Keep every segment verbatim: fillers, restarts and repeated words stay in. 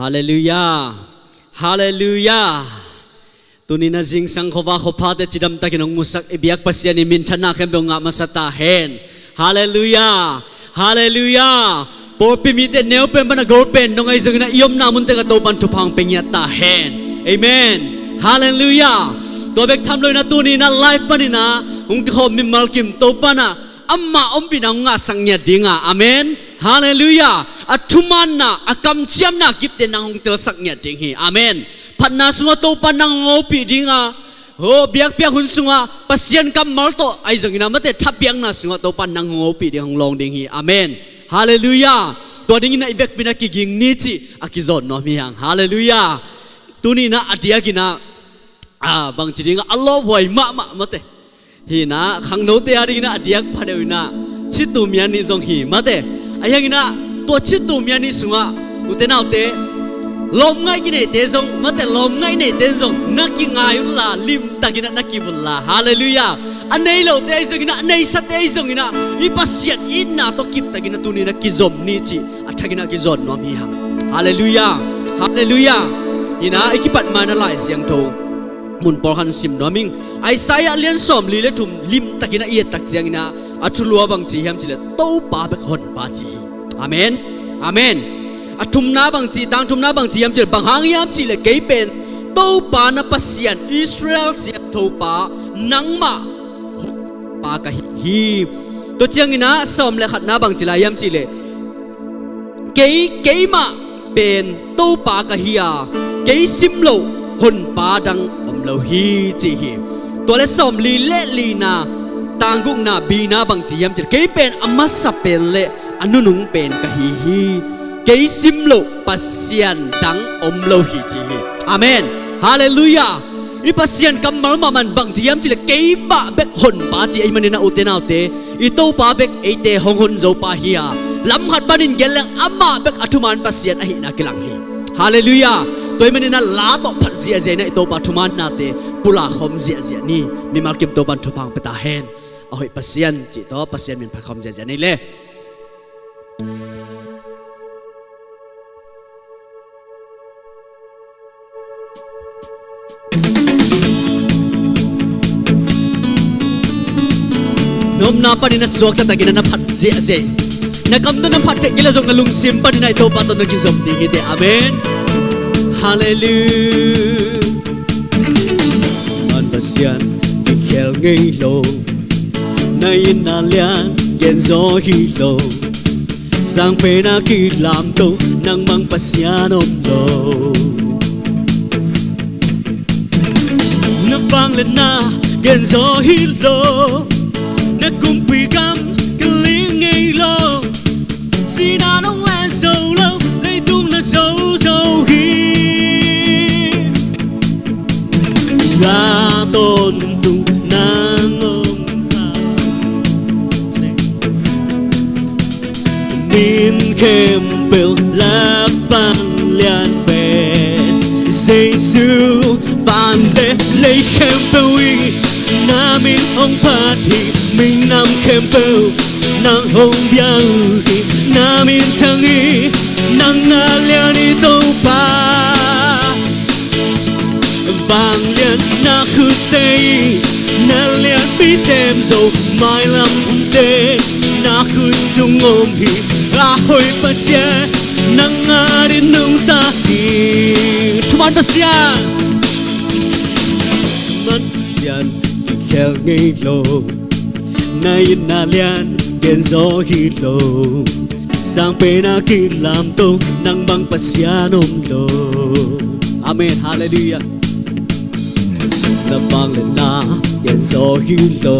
Halleluiah. Halleluiah. Tuni-in ah zingsang khuavak khuaphate cidamtakin hong musak i biak Pasian in minthanna khempeuh ngah masa ta hen. Halleluiah. Halleluiah. Pawlpi mite neu pen pan a gol pen dong ahi zongin ah i omna munte ka Topa'n thupha hong pia ngiat ta hen. Amen. Halleluiah. Tua bek tham loin ah tuni-in ah live panin ah hong kikhawm mimal kim Topa'n ah amah ompihna hong ngahsak ngiat ding a. Amen. Halleluiah. A thumaanna, a kamciamna gipte nang hong telsak ngiat ding hi. Amen. Phatna sungah Topa'n nang hong hopih ding a, biakpiak hun sungah Pasian kammal tawh ahi zongin ah mate thapiakna sungah Topa'n nang hong hopih ding, hong lawng ding hi. Amen. Halleluiah. Tua dingin ah i vekpi-in ah kiging ni cih a kizawn nuam hi hang. Halleluiah. Tuni-in ah a diakin ah, ah, bangci ding ah a lawphuai mahmah mate hi-in ah, khangnote a dingin ah a diak phadeuh in ah Chitu Mya Ni zong hi mate. Ahi hangin ah tua Chitu Mya Ni sungah ute naute, lawmngaih kineite zong mate, lawmngaih neite zong na kingai unla, limtakin ah na kip unla. Halleluiah. A nei lote ahi zongin ah, a neisate ahi zongin ah, i Pasian itna tawh kiptakin ah tuni-in ah kizom ni cih a thakin ah kizawn nuam hi hang. Halleluiah. Halleluiah. Hi-in ah i kipat ma-in ah Lai Siangtho mun pawlkhat sim nuam ing. Isaiah lian sawmli le thum limtakin ah i et tak ciangin ah a thulu ah bang ci hiam cih leh Topa bek Honpa ci hi. Amen. Amen. A thumna bang ci, tang thumna bang ci hiam cih leh, bang hang hiam cih leh kei pen Topa na Pasian, Israel Siangthopa, nangmah Honpa ka hi hi. Tua ciangin ah sawm le khatna bang ci lai hiam cih leh, kei, keimah pen Topa ka hi a, kei sim loh Honpa dang om lo hi, ci hi. Tua le sawmli le lina, tang gukna bina bang ci hiam cih leh, kei pen a masa pen le a nunung pen ka hi hi. Kei sim loh Pasian dang om lo hi, ci hi. Amen. Halleluiah. I Pasian kammal mahmah in bang ci hiam cih leh, kei mah bek Honpa ci ahih manin ah ute naute, i Topa bek eite hong hon zo pa hi a, lam khat panin gen leng amah bek a thuman Pasian ahihna kilang hi. Halleluiah. Tua ahih manin ah la tawh phat ziahziah in ah i Topa thumaannate pulak khawm ziahziah ni. Mimal kim Topa'n thupha hong pia ta hen. A hoih Pasian cih tawh Pasian min phat khawm ziahziah ni le. Na omna panin a suakta takin a na phat ziahziah, na kam tawh na phat theih kei leh zong na lungsim panin a i Topa tawh na kizom ding hi teh. Amen. Halleluiah. Thuman Pasian kikhel ngei lo, na itna lian gen zaw hi lo. Sang pen a kilamto, nang bang Pasian om lo. Na vangliatna gen zaw hi lo, na kumpi gam kiling ngei lo. Sihna nong len zo lo, leitung na zo zo hi. La tawntung nang om ta. Min khempeuh lak pan lian pen Jesu van le lei khempeuh in na min hong phat hi. Minam khempeuh nang hong bia uh hi. Na min thang hi, nang na lian hi Topa. Vangliatna khutte, na lianpi sem zo, mailam te na khut sung om hi. A hoih Pasian, nang a ding nungta hi. Thuman Pasian. Thuman Pasian kikhel ngei lo, na itna lian gen zaw hi lo. Sang pen a kilamto, nang bang Pasian om lo. Amen. Halleluiah. Na vangliatna gen zaw hi lo,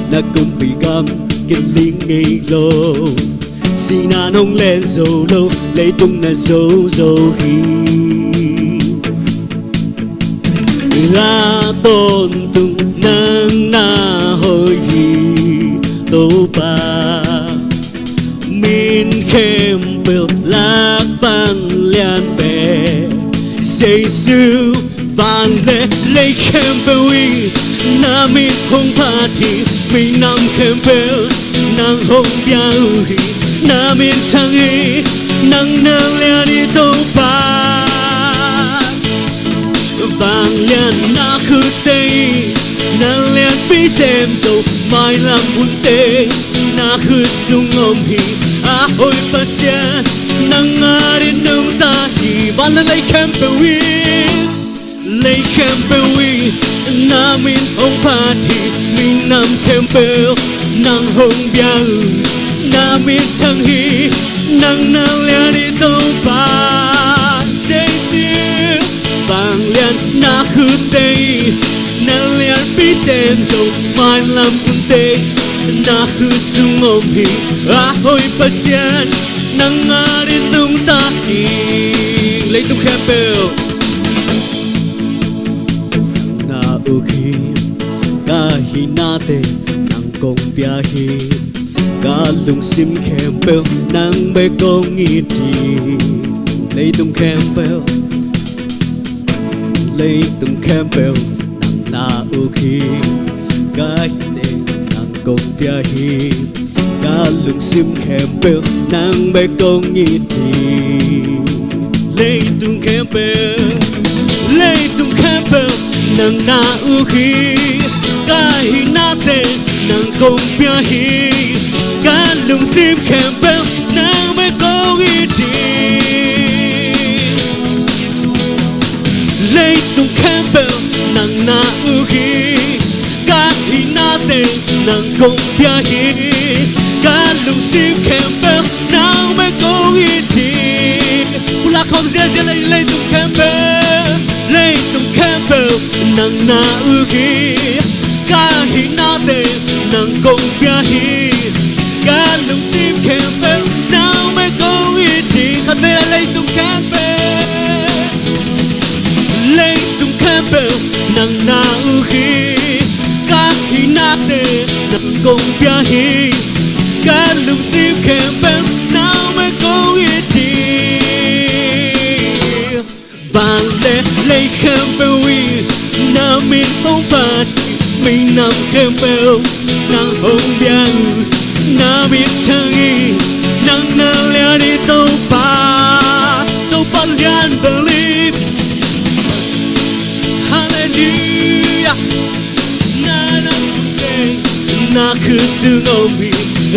na kumpi gam kiling ngei lo. Sihna nong len zo lo, leitung na zo zo hi. La tawntung nang na hoih hi Topa. Min khempeuh lak pan lian pen Jesu van le lei khempeuh in na min hong phat hi. Minam khempeuh nang hong bia uh hi. Na minthang hi, nang na lian hi Topa. Vanglian na khutte hi, na lianpi sem zo, mailam hunte na khut sung om hi. A hoih Pasian, nang ading nungta hi. Van le lei khempeuh hi, lei khempeuh hi, na min hong phat hi. Minam khempeuh nang hong bia uh, na minthang hi, nang na lian hi Topa. Sing sing. Vanglian na khutte hi, na lianpi sem zo, mailam hunte na khut sung om hi. A hoih Pasian, nang ading nungta hi. Leitung khempeuh na uk hi, ka hihnate nang kong pia hi. Ka lungsim khempeuh nang bek kong it hi. Leitung khempeuh, leitung khempeuh nang na uk hi. Ka hihnate nang kong pia hi. Ka lungsim khempeuh nang bek kong it hi. Leitung khempeuh, leitung khempeuh nang na uk hi. Ka hihnate nang kong pia hi. Ka lungsim khempeuh nang bek kong it hi. Leitung khempeuh nang na uk hi. Ka hihnate nang kong pia hi. Ka lungsim khempeuh nang bek kong it hi. Pulak khawm ziazia lei, leitung khempeuh, leitung khempeuh nang na uk hi. Ka hihnate nang kong pia hi. Ka lungsim khempeuh nang bek kong it hi. Khat vei lai, leitung khempeuh, leitung khempeuh nang na uk hi. Ka hihnate nang kong pia hi. Ka lungsim khempeuh nang bek kong it hi. Van le lei khempeuh hi, na min hong phat hi. Minam khempeuh nang hong bia uh, na minthang hi, nang na lian hi Topa. Topa lian bel hi. Halleluijah. Na na na khut sung om hi.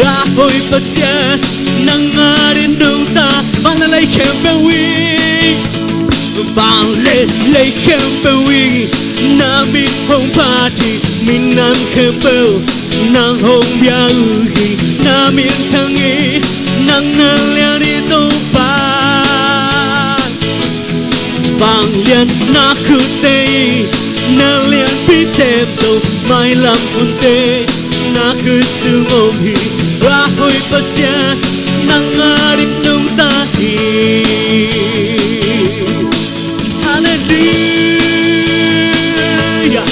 A hoih Pasian, nang ading nungta. Van le lei khempeuh hi, van le lei khempeuh hi, na min hong phat hi. Minam khempeuh nang hong bia uh hi, na minthang hi, nang na lian hi Topa. Vanglian na khutte hi, na lianpi sem zo, mailam hunte na khut sung om hi. A hoih Pasian, nang ading nungta hi. Halleluijah.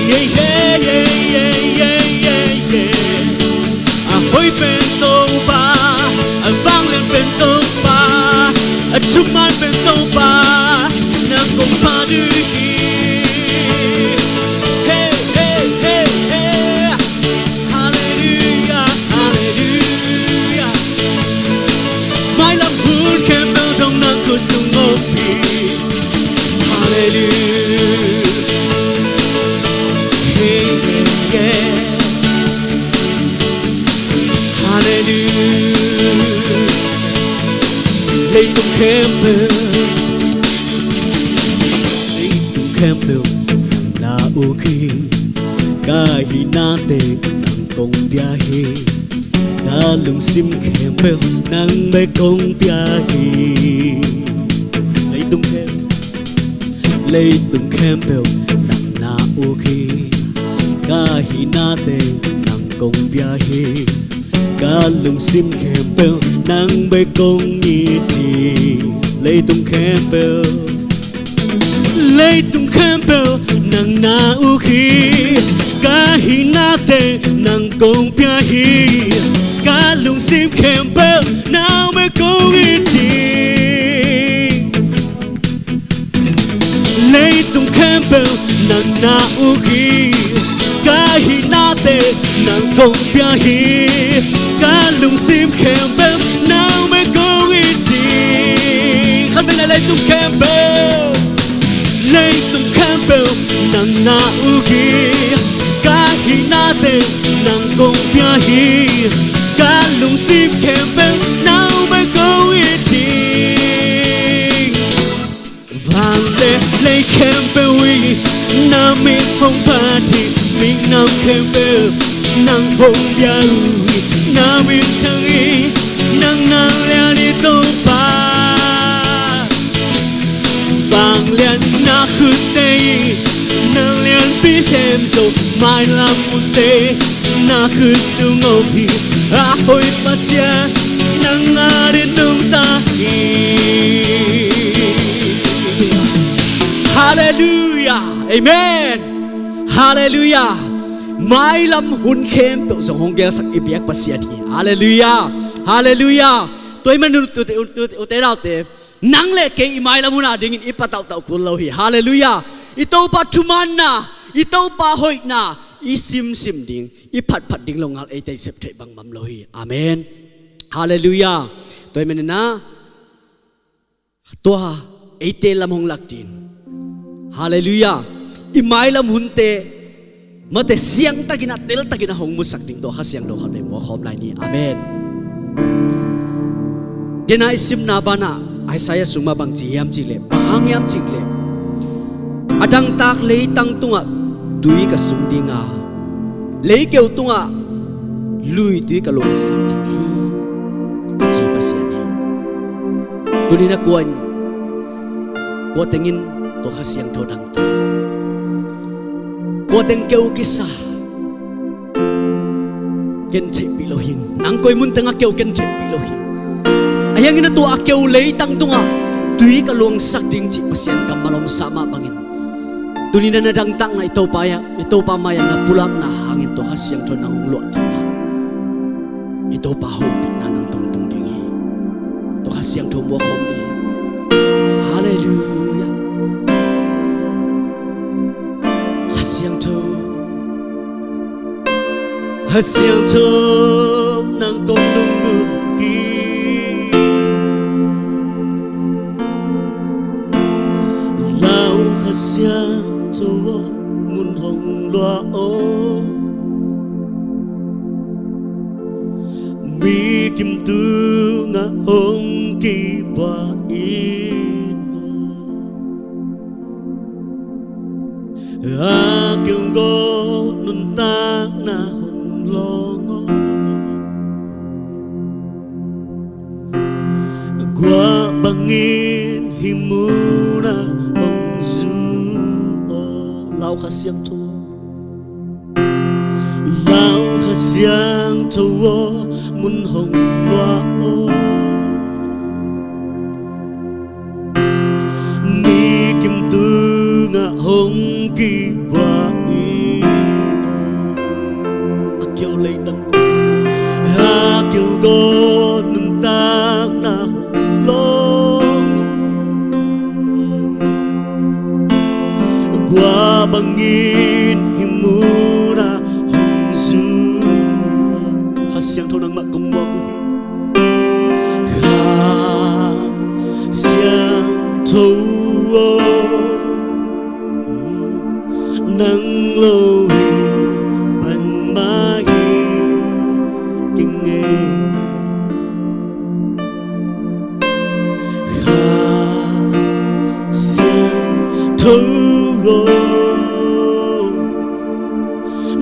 Yeah, yeah, yeah. A hoih pen Topa, a vanglian pen Topa, a thuman pen Topa, nang kong phat uh hi. Hey, hey, hey, hey. Halleluijah, halleluijah. Mailam hun khempeuh zong nang khut sung om hi. Halleluijah. Hey, yeah, yeah. Halleluijah. Leitung khempeuh, leitung khempeuh nang na uk hi. Ka hihnate nang kong pia hi. Ka lungsim khempeuh nang bek kong pia hi. Leitung khempeuh, leitung khempeuh nang na uk hi. Ka hihnate nang kong pia hi. Ka lungsim khempeuh nang bek kong it hi. Leitung khempeuh, leitung khempeuh nang na uk hi. Ka hihnate nang kong pia hi. Ka lungsim khempeuh nang bek kong it hi. Leitung khempeuh nang na uk hi. Ka hihnate nang kong pia hi. Ka lungsim khempeuh nang bek kong it ding. Khat veina, leitung khempeuh, leitung khempeuh nang na uk hi. Ka hihnate nang kong pia hi. Ka lungsim khempeuh nang bek kong it ding. Van le lei khempeuh i na min hong phat hi. Minam khempeuh nang hong bia uh hi. Na min thang hi. Nang na lian hi, Topa. Vanglian na khutte hi. Nang lianpi sem zo. Mailam hunte na khut sung om hi. A hoih Pasian, nang adingin nungta hi. Halleluiah. Amen. Halleluiah. Mailam hun khempeuh zong hong gelsak i biak Pasian hi. Halleluiah. Halleluiah. Tua ahih manin ute, ute, ute, ute naute, nang le kei i mailam hun adingin i patauhtauh kul lo hi. Halleluiah. I Topa thumanna, i Topa hoihna i simsim ding, i phatphat ding longal eite i sep theih bangbang lo hi. Amen. Halleluiah. Tua ahih manin ah, tua eite lam hong lak ding. Halleluiah. I mailam hunte mate siangtakin ah, teltakin ah hong musak ding tawh Kha Siangtho khat vei muak khawm lai ni. Amen. Tena i simna banah Isaiah sung mah bang ci hiam cih leh, bang hang hiam cih leh, a dangtak leitang tungah tui ka sung ding a, leikeu tungah luitui ka luangsak ding hi, a ci Pasian hi. Tuni-in ah kua in, kua tengin tua Kha Siangtho dangtak, kua teng keu kisa, ken theihpih lo hi. Nang koi mun tengah keu ken theihpih lo hi. Ahi hangin ah tua a keu leitang tungah tui ka luangsak ding cih Pasian kammal omsa mah bangin, tuni-in ah na dangtakna i Topa mai-ah, i Topa mai-ah na pulakna hangin tua Kha Siangtho nang hong luah ding a, i Topa hopihna nang tungtung ding hi. Tua Kha Siangtho muak khawm ni. Halleluiah. Kha Siangtho, Kha Siangtho, nang kong lunggulh hi. Lau Kha Siangtho aw, mun hong luah aw. Mi kim tungah hong kibuak in aw. A keu gawh nuntakna hong lawng aw. Guah bangin hih munah hong zu aw. Lau Kha Siangtho, Lau Kha Siangtho aw, mun hong luah aw. Mi kim tungah hong kibuak in aw. A keu leitang, a keu gawh nuntakna hong lawng aw. Guah bangin hih munah hong zu aw. Kha Siangtho nangmah kong muak uh hi. Kha Siangtho aw, nang lo in bangmah hi keng e. Kha Siangtho aw,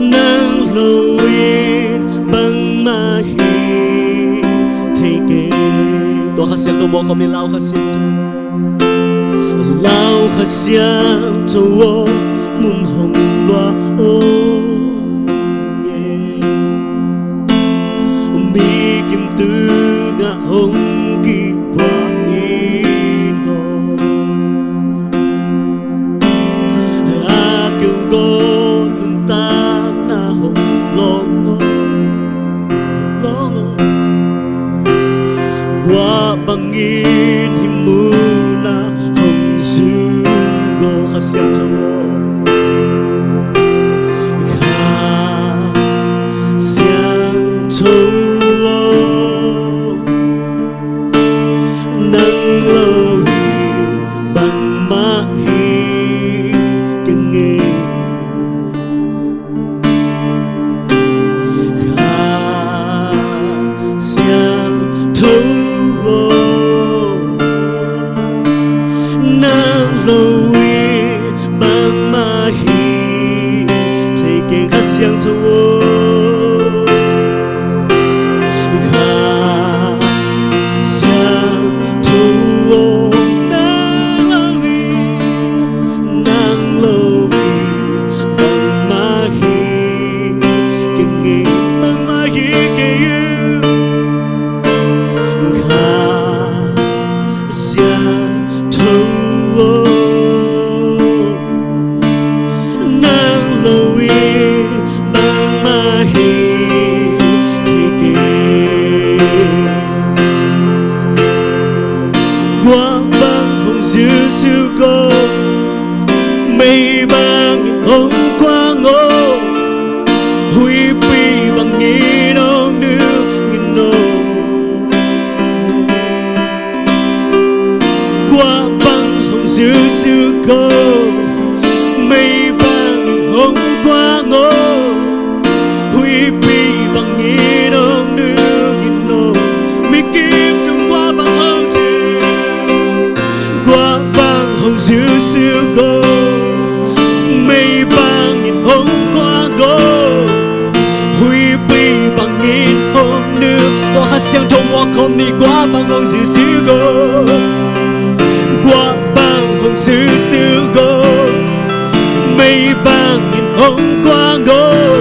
nang lo in bangmah hi thei keng. Tua Kha Siangtho muak khawm ni. Lau Kha Siangtho, Lau Kha Siangtho aw, mun hong luah aw. Mi kim tungah hong kibuak in aw. A keu gawh nuntakna hong lawng aw, lawng aw. Guah bangin hih munah hong zu aw. Kha Siangtho aw, Siangtho aw, Kha Siangtho aw, nang lo in, nang lo in bangmah hi kei ing, bangmah hi kei ing. Kha Siangtho aw, nang lo in bangmah hi thei kei. Guah bang hong zilzil ko, mei bangin hong kuang aw, huihpi bangin hong nungin aw. Guah bang hong zilzil ko, mei bangin hong kuang aw, huihpi bangin hong nungin aw. Mi kim tung guah bang hong zil, guah bang hong zilzil ko, mei bangin hong kuang aw, huihpi bangin hong nung. Tua Kha Siangtho muak khawm ni. Guah bang hong zilzil ko, guah bang hong zilzil ko, mei bangin hong kuang aw,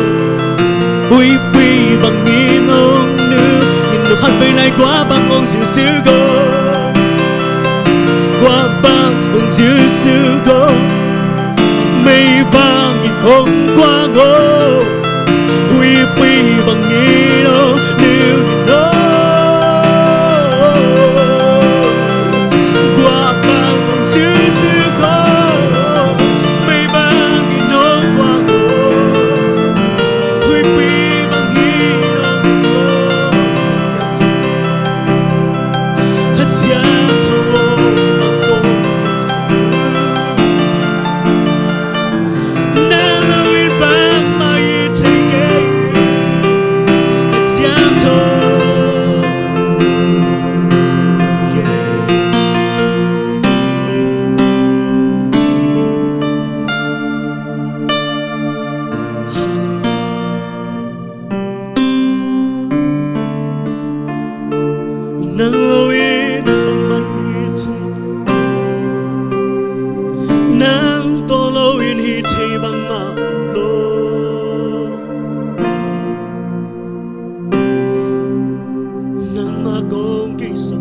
huihpi bangin hong nungin aw. Khat vei lai. Guah bang hong zilzil ko, guah bang hong zilzil ko, mei bangin hong kuang aw, huihpi bangin hong nungin aw. Guah bang hong zilzil ko, mei bangin hong kuang aw, huihpi bangin hong nungin aw. Kha Siangtho aw, bang kong kei sa, nang lo in bangmah hi thei kei. Kha Siangtho. Yeah. Hallelujah. Nang lo in bangmah hi thei, nang tawh lo in hi thei bangmah om lo. Nangmah kong kei sa,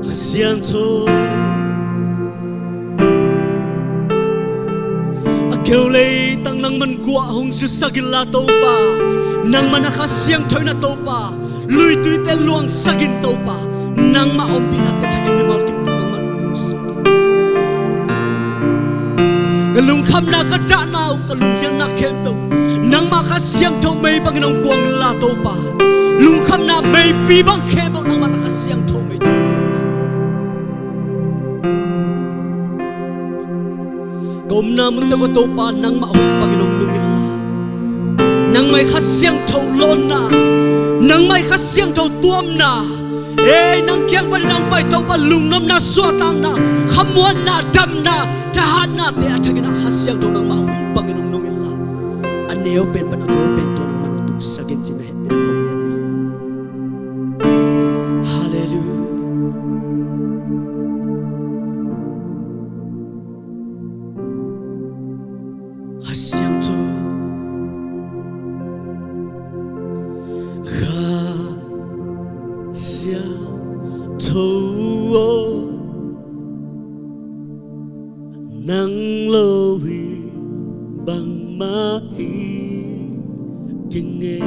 Kha Siangtho. A keu leitang nangman guah hong zusak inla Topa, nangman a Kha Siangtho in a Topa, luituite luangsak in Topa, nangmah ompihnate thak in mimal kim tung nangman hong tungsak in. Ka lungkhamna, ka dahna uh, ka lunghianna khempeuh nangmah Kha Siangtho mei bangin hong kuang inla Topa, lungkhamna meipi bang khempeuh nangmah na Kha Siangtho mei tungin hong kuang inla. Ka omna munte uh Topa nangmah hong bangin hong nung inla, nangmah i Kha Siangtho lawnna, nangmah i Kha Siangtho tuamna, ei, nang kiang panin hong pai Topa lungnopna, suahtakna, khamuanna, damna, thahatnate a thakin a Kha Siangtho nangmah hong bangin hong nung inla, a neu pen pan a gol pen tua nangmah hong tungsak in ci-in na hehpihna kong ngen hi. Hallelujah. Kha Siangtho, Kha Siangtho aw, nang lo in bangmah hi kei ing.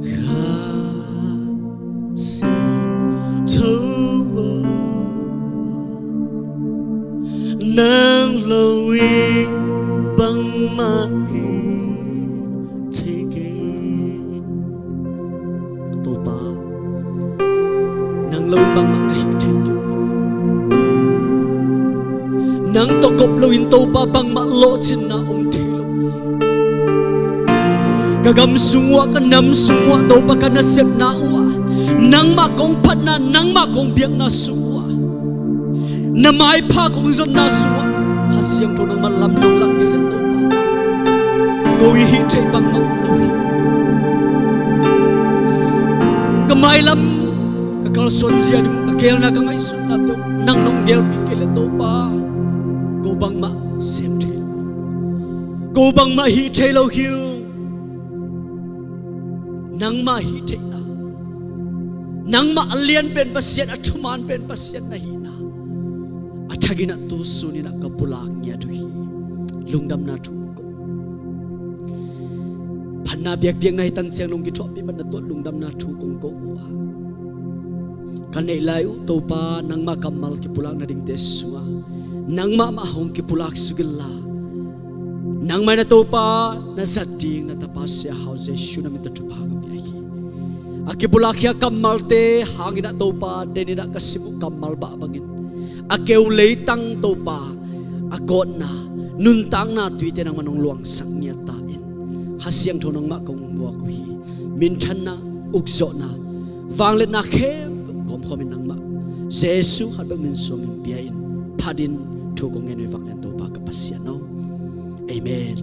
Kha Siangtho aw, nang lo in bangmah hi thei kei. Topa, nang lo in bangmah ka hih thei kei. Nang tawh kop loin Topa bangmah lawhcinna om thei lo hi. Ka gam sung uhah, ka nam sung uhah Topa, ka nasepna uhah, nangmah kong phatna, nangmah kong biakna sung uhah, na maipha kong zonna sungah Siangtho nangmah lam nong lak kei leh Topa, ko i hih theih bangmah om lo hi. Ka mailam ka kalsuan zia ding, ka geelna ka ngaihsutna tawh nang nong geelpih kei leh Topa, ko bangmah sem thei lo hi. Ko bangmah hih thei lo hi. Nangmah hih theihna, nangmah a lian pen Pasian, a thuman pen Pasian na hihna a thakin ah tu sunin ah ka pulak ngiat uh hi. Lungdamna thu kong ko. Phatna biakpiakna hi tan ciang nong kithuahpih bang na tuat lungdamna thu kong ko uh a, ka neih lai uh Topa, nangmah kammal kipulak nadingte sungah nangmah mah hong kipulak suk inla, nangmah in ah Topa na zat ding na tapa Sia Hau Jesu na min tawh thupha ka pia hi. A kipulak hi a kammalte hangin ah Topa, denin ah ka sim uh kammal bah bangin a keu leitang Topa, a gawtna, nuntakna tuite nangmah nong luangsak ngiat ta in. Kha Siangtho nangmah kong muak uh hi. Minthanna, ukzawhna, vangliatna khempeuh kawmkawmin nangmah Jesu khat bek min suangin pia in, phatin thu kong ngen uh hi. Vanglian Topa ka Pasian aw. Amen.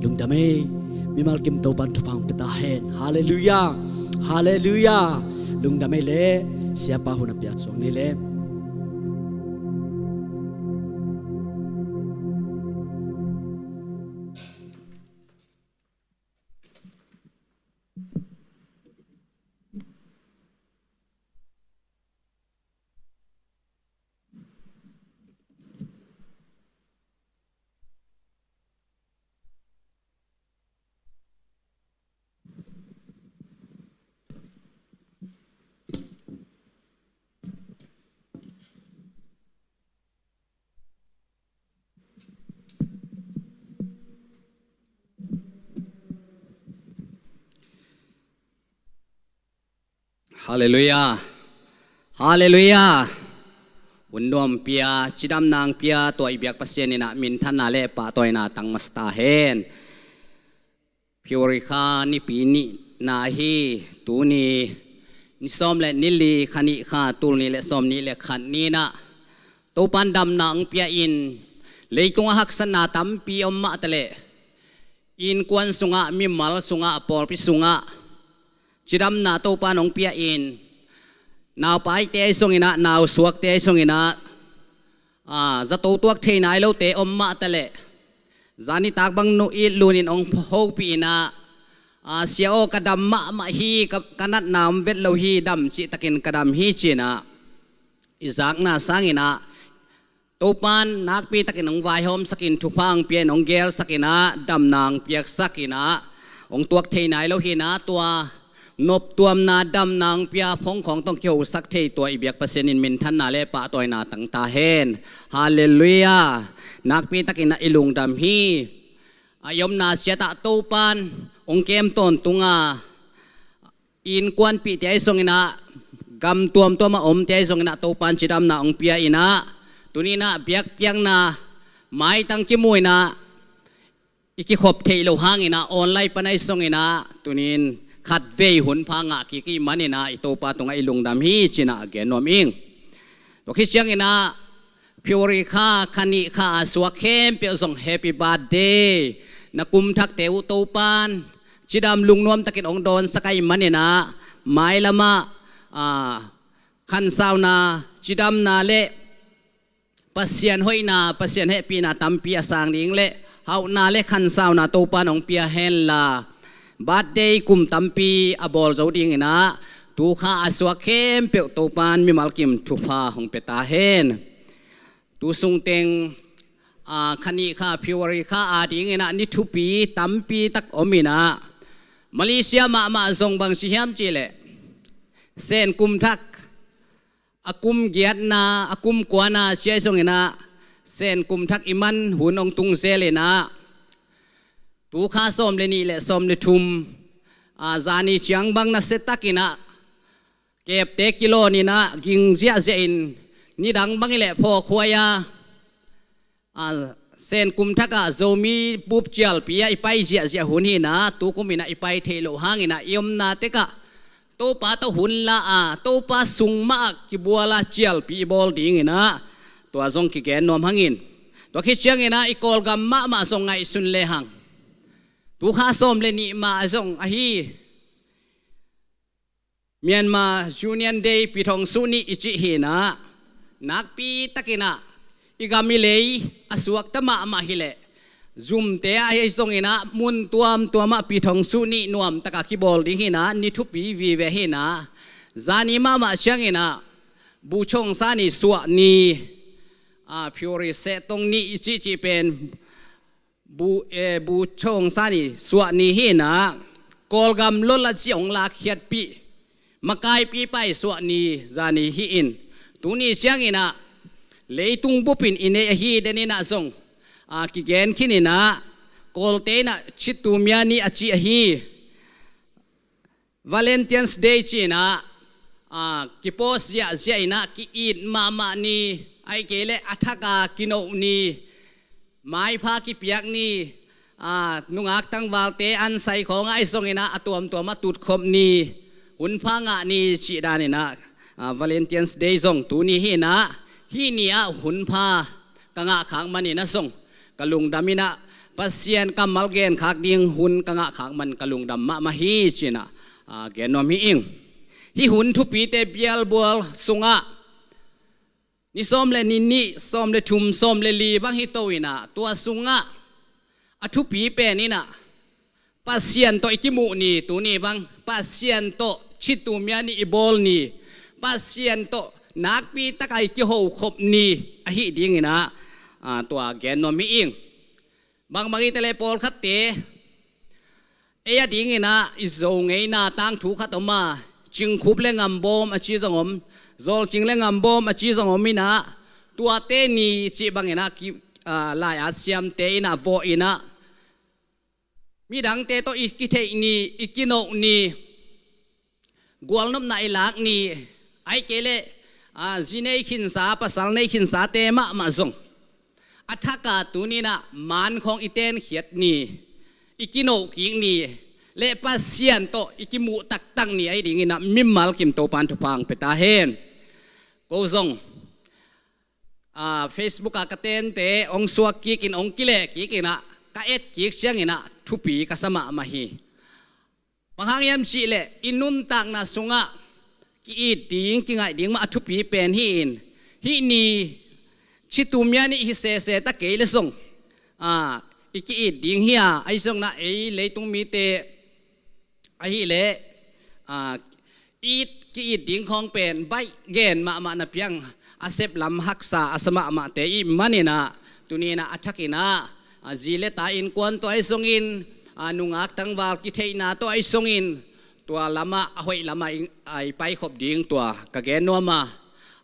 Lungdam ei. Mimal kim Topan thupha hong pia ta hen. Halleluiah. Halleluiah. Lungdam ei leh, siapa hun a piak suak ni leh. Halleluiah. Halleluiah. Hun nuam pia, cidamna hong pia tua i biak Pasian in ah minthanna leh pahtawina tang masa ta hen. February kha nipi nihna hi. Tuni ni sawm leh ni li, kha nih kha, tul nih leh sawm nih leh khat ni-in ah Topan damna hong pia in, leitungah haksatna tampi om mah taleh, innkuan sungah, mimal sungah, pawlpi sungah cidamna Topan hong pia in, naupaite ahi zongin ah, nausuakte ahi zongin ah, a, zato tuak thei nai lote om mah taleh, zan nitak bang nu it lunin hong hopih in ah, a, sia aw, ka dam mahmah hi, ka, ka natna om vet lo hi, dam cihtakin ka dam hi ci-in ah i zakna sangin ah, Topan nakpitakin hong vaihawmsakin, thupha hong pia in, hong geelsakin ah, damna hong piaksakin ah, hong tuak thei nai lo hi-in ah, tua noptuamna damna hong pia, phone khawng tawh hong kihosak thei tua i biak Pasian in minthanna leh pahtawina tang ta hen. Halleluiah. Nakpitakin ah i lungdam hi. A i omna ciat ah Topan hong kem tawntung a, innkuanpihte ahi zongin ah, gam tuamtuam a omte ahi zongin ah Topan cidamna hong pia in ah, tuni-in ah biakpiakna maitang kimu in ah, i kikhop theih loh hangin ah online pan ahi zongin ah, tuni-in khatvei hun pha ngah kik i hih manin ah i Topa tungah i lungdam hi ci-in ah gen nuam ing. Tua khit ciangin ah February kha, kha nih kha a suak khempeuh zong happy birthday. Na kum thakte uh Topan cidam lungnuam takin hong dawnsak ahih manin ah, mailam ah, a, khansauna, cidamna leh Pasian hoihna, Pasian hehpihna tampi a sang ding leh hauhna leh khansauna Topan hong pia henla, birthday kum tampi a bawl zo dingin ah, tu kha a suak khempeuh Topan mimal kim thupha hong pia ta hen. Tu sungteng, a, kha nih kha, February kha adingin ah ni thupi tampi tak om in ah, Malaysia mahmah zong bang ci hiam cih leh, Sen kum thak a kum giatna, a kum kuana ci ahi zongin ah, Sen kum thak i man hun hong tung zel in ah, tu kha sawm leh nih leh sawm leh thum, a, zani ciang bang nasia takin ah, kepte kilawnin ah, ging ziahziah in, nidang bang hi leh phawkhuai a, a, Sen kum thak ah Zomi bup cialpi ah i pai ziahziah hun hi-in ah, tu kumin ah i pai theih loh hangin ah, i omna tek ah Topa tawh hun la a, Topa sung mah ah kibual a, cialpi i bawl dingin ah, tua zong kigen nuam hang in. Tua khit ciangin ah i Kawlgam mahmah zong ngaihsun lehang, tu kha sawm le nih mah zong ahi Myanmar Union Day, Pi Thong Suh Ni i cih hi-in ah, nakpi takin ah i gam i lei a suakta mahmah hileh, zumte ahi zongin ah mun tuamtuam ah Pi Thong Suh Ni nuamtak a kibawl ding hi-in ah, ni thupi vive hi-in ah, zani mahmah ciangin ah Bogyoke Aung San i suah ni, a, February seh tong ni i cihcih pen Bu, eh, Bogyoke Aung San i suah ni hi-in ah, Kawlgam lawlazia hong lakkhiatpih makaipipa i suah ni zani hi-in, tuni ciangin ah leitung bupin i nei ahi den in ah zong, a, kigen khin in ah, Kawlte in ah Chitu Mya Ni a cih ahi Valentine's Day ci-in ah, a, kipost ziahziah in ah, ki-it mahmah ni, ahih kei leh a thak a kinoh ni, maipha kipiak ni, a, nungak tangvalte ansai khawng ah ahi zongin ah a tuamtuam ah tutkhop ni, hunpha ngah ni cih danin ah, a, Valentine's Day zong tuni hi-in ah, hih ni ah hunpha ka ngah khak manin ah zong ka lungdam in ah, Pasian kammal genkhak ding hun ka ngah khak man ka lungdam mahmah hi ci-in ah, a, gen nuam hi ing. Hih hun thupite bialbual sungah ni sawm le ni nih, sawm le thum, sawm le li bang hi to in ah, tua sungah a thupi pen in ah Pasian tawh i kimuh ni, tuni bang Pasian tawh Chitu Mya Ni i bawl ni, Pasian tawh nakpi taka i kihokhop ni ahi dingin ah, a, tua gen nuam hi ing. Bangbang hi taleh pawlkhatte, ei a dingin ah i Zo ngeina tangthu khat om a, Cingkhup le Ngambawm a ci zong om, Zawlcing le Ngambawm a ci zong om in ah, tuate ni cih bangin ah ki, a, lai-at siamte in ah vawh in ah, midangte tawh i kitheih ni, i kinoh ni, gualnopna i lak ni, ahih kei leh, a, zi nei khinsa, pasal nei khinsate mahmah zong a thak a tuni in ah man khawng i tenkhiat ni, i kinoh kik ni, le Pasian tawh i kimuh taktak ni ahi dingin ah mimal kim Topan thupha hong pia ta hen. Ko zong, a, Facebook ah ka tente hong suak kik in, hong kileh kik in ah, ka et kik ciangin ah thupi ka sa mahmah hi. Bang hang hiam cih leh i nuntakna sungah ki-it ding, kingaih ding mah a thupi pen hi-in, hih ni Chitu Mya Ni hi sese ta kei leh zong, a, i ki-it ding hi a, ahi zongin ah ei leitung mite ahih leh, a, it, ki-it ding khawng pen baih gen mahmah na piang, a sep lam haksa a sa mahmahte i hih manin ah, tuni in ah a thak in ah, a, zi le ta innkuan tawh ahi zongin, a, nungak tangval kitheihna tawh ahi zongin, tua lamah, a hoih lamah i, a, i paikhop ding tua ka gen nuam a.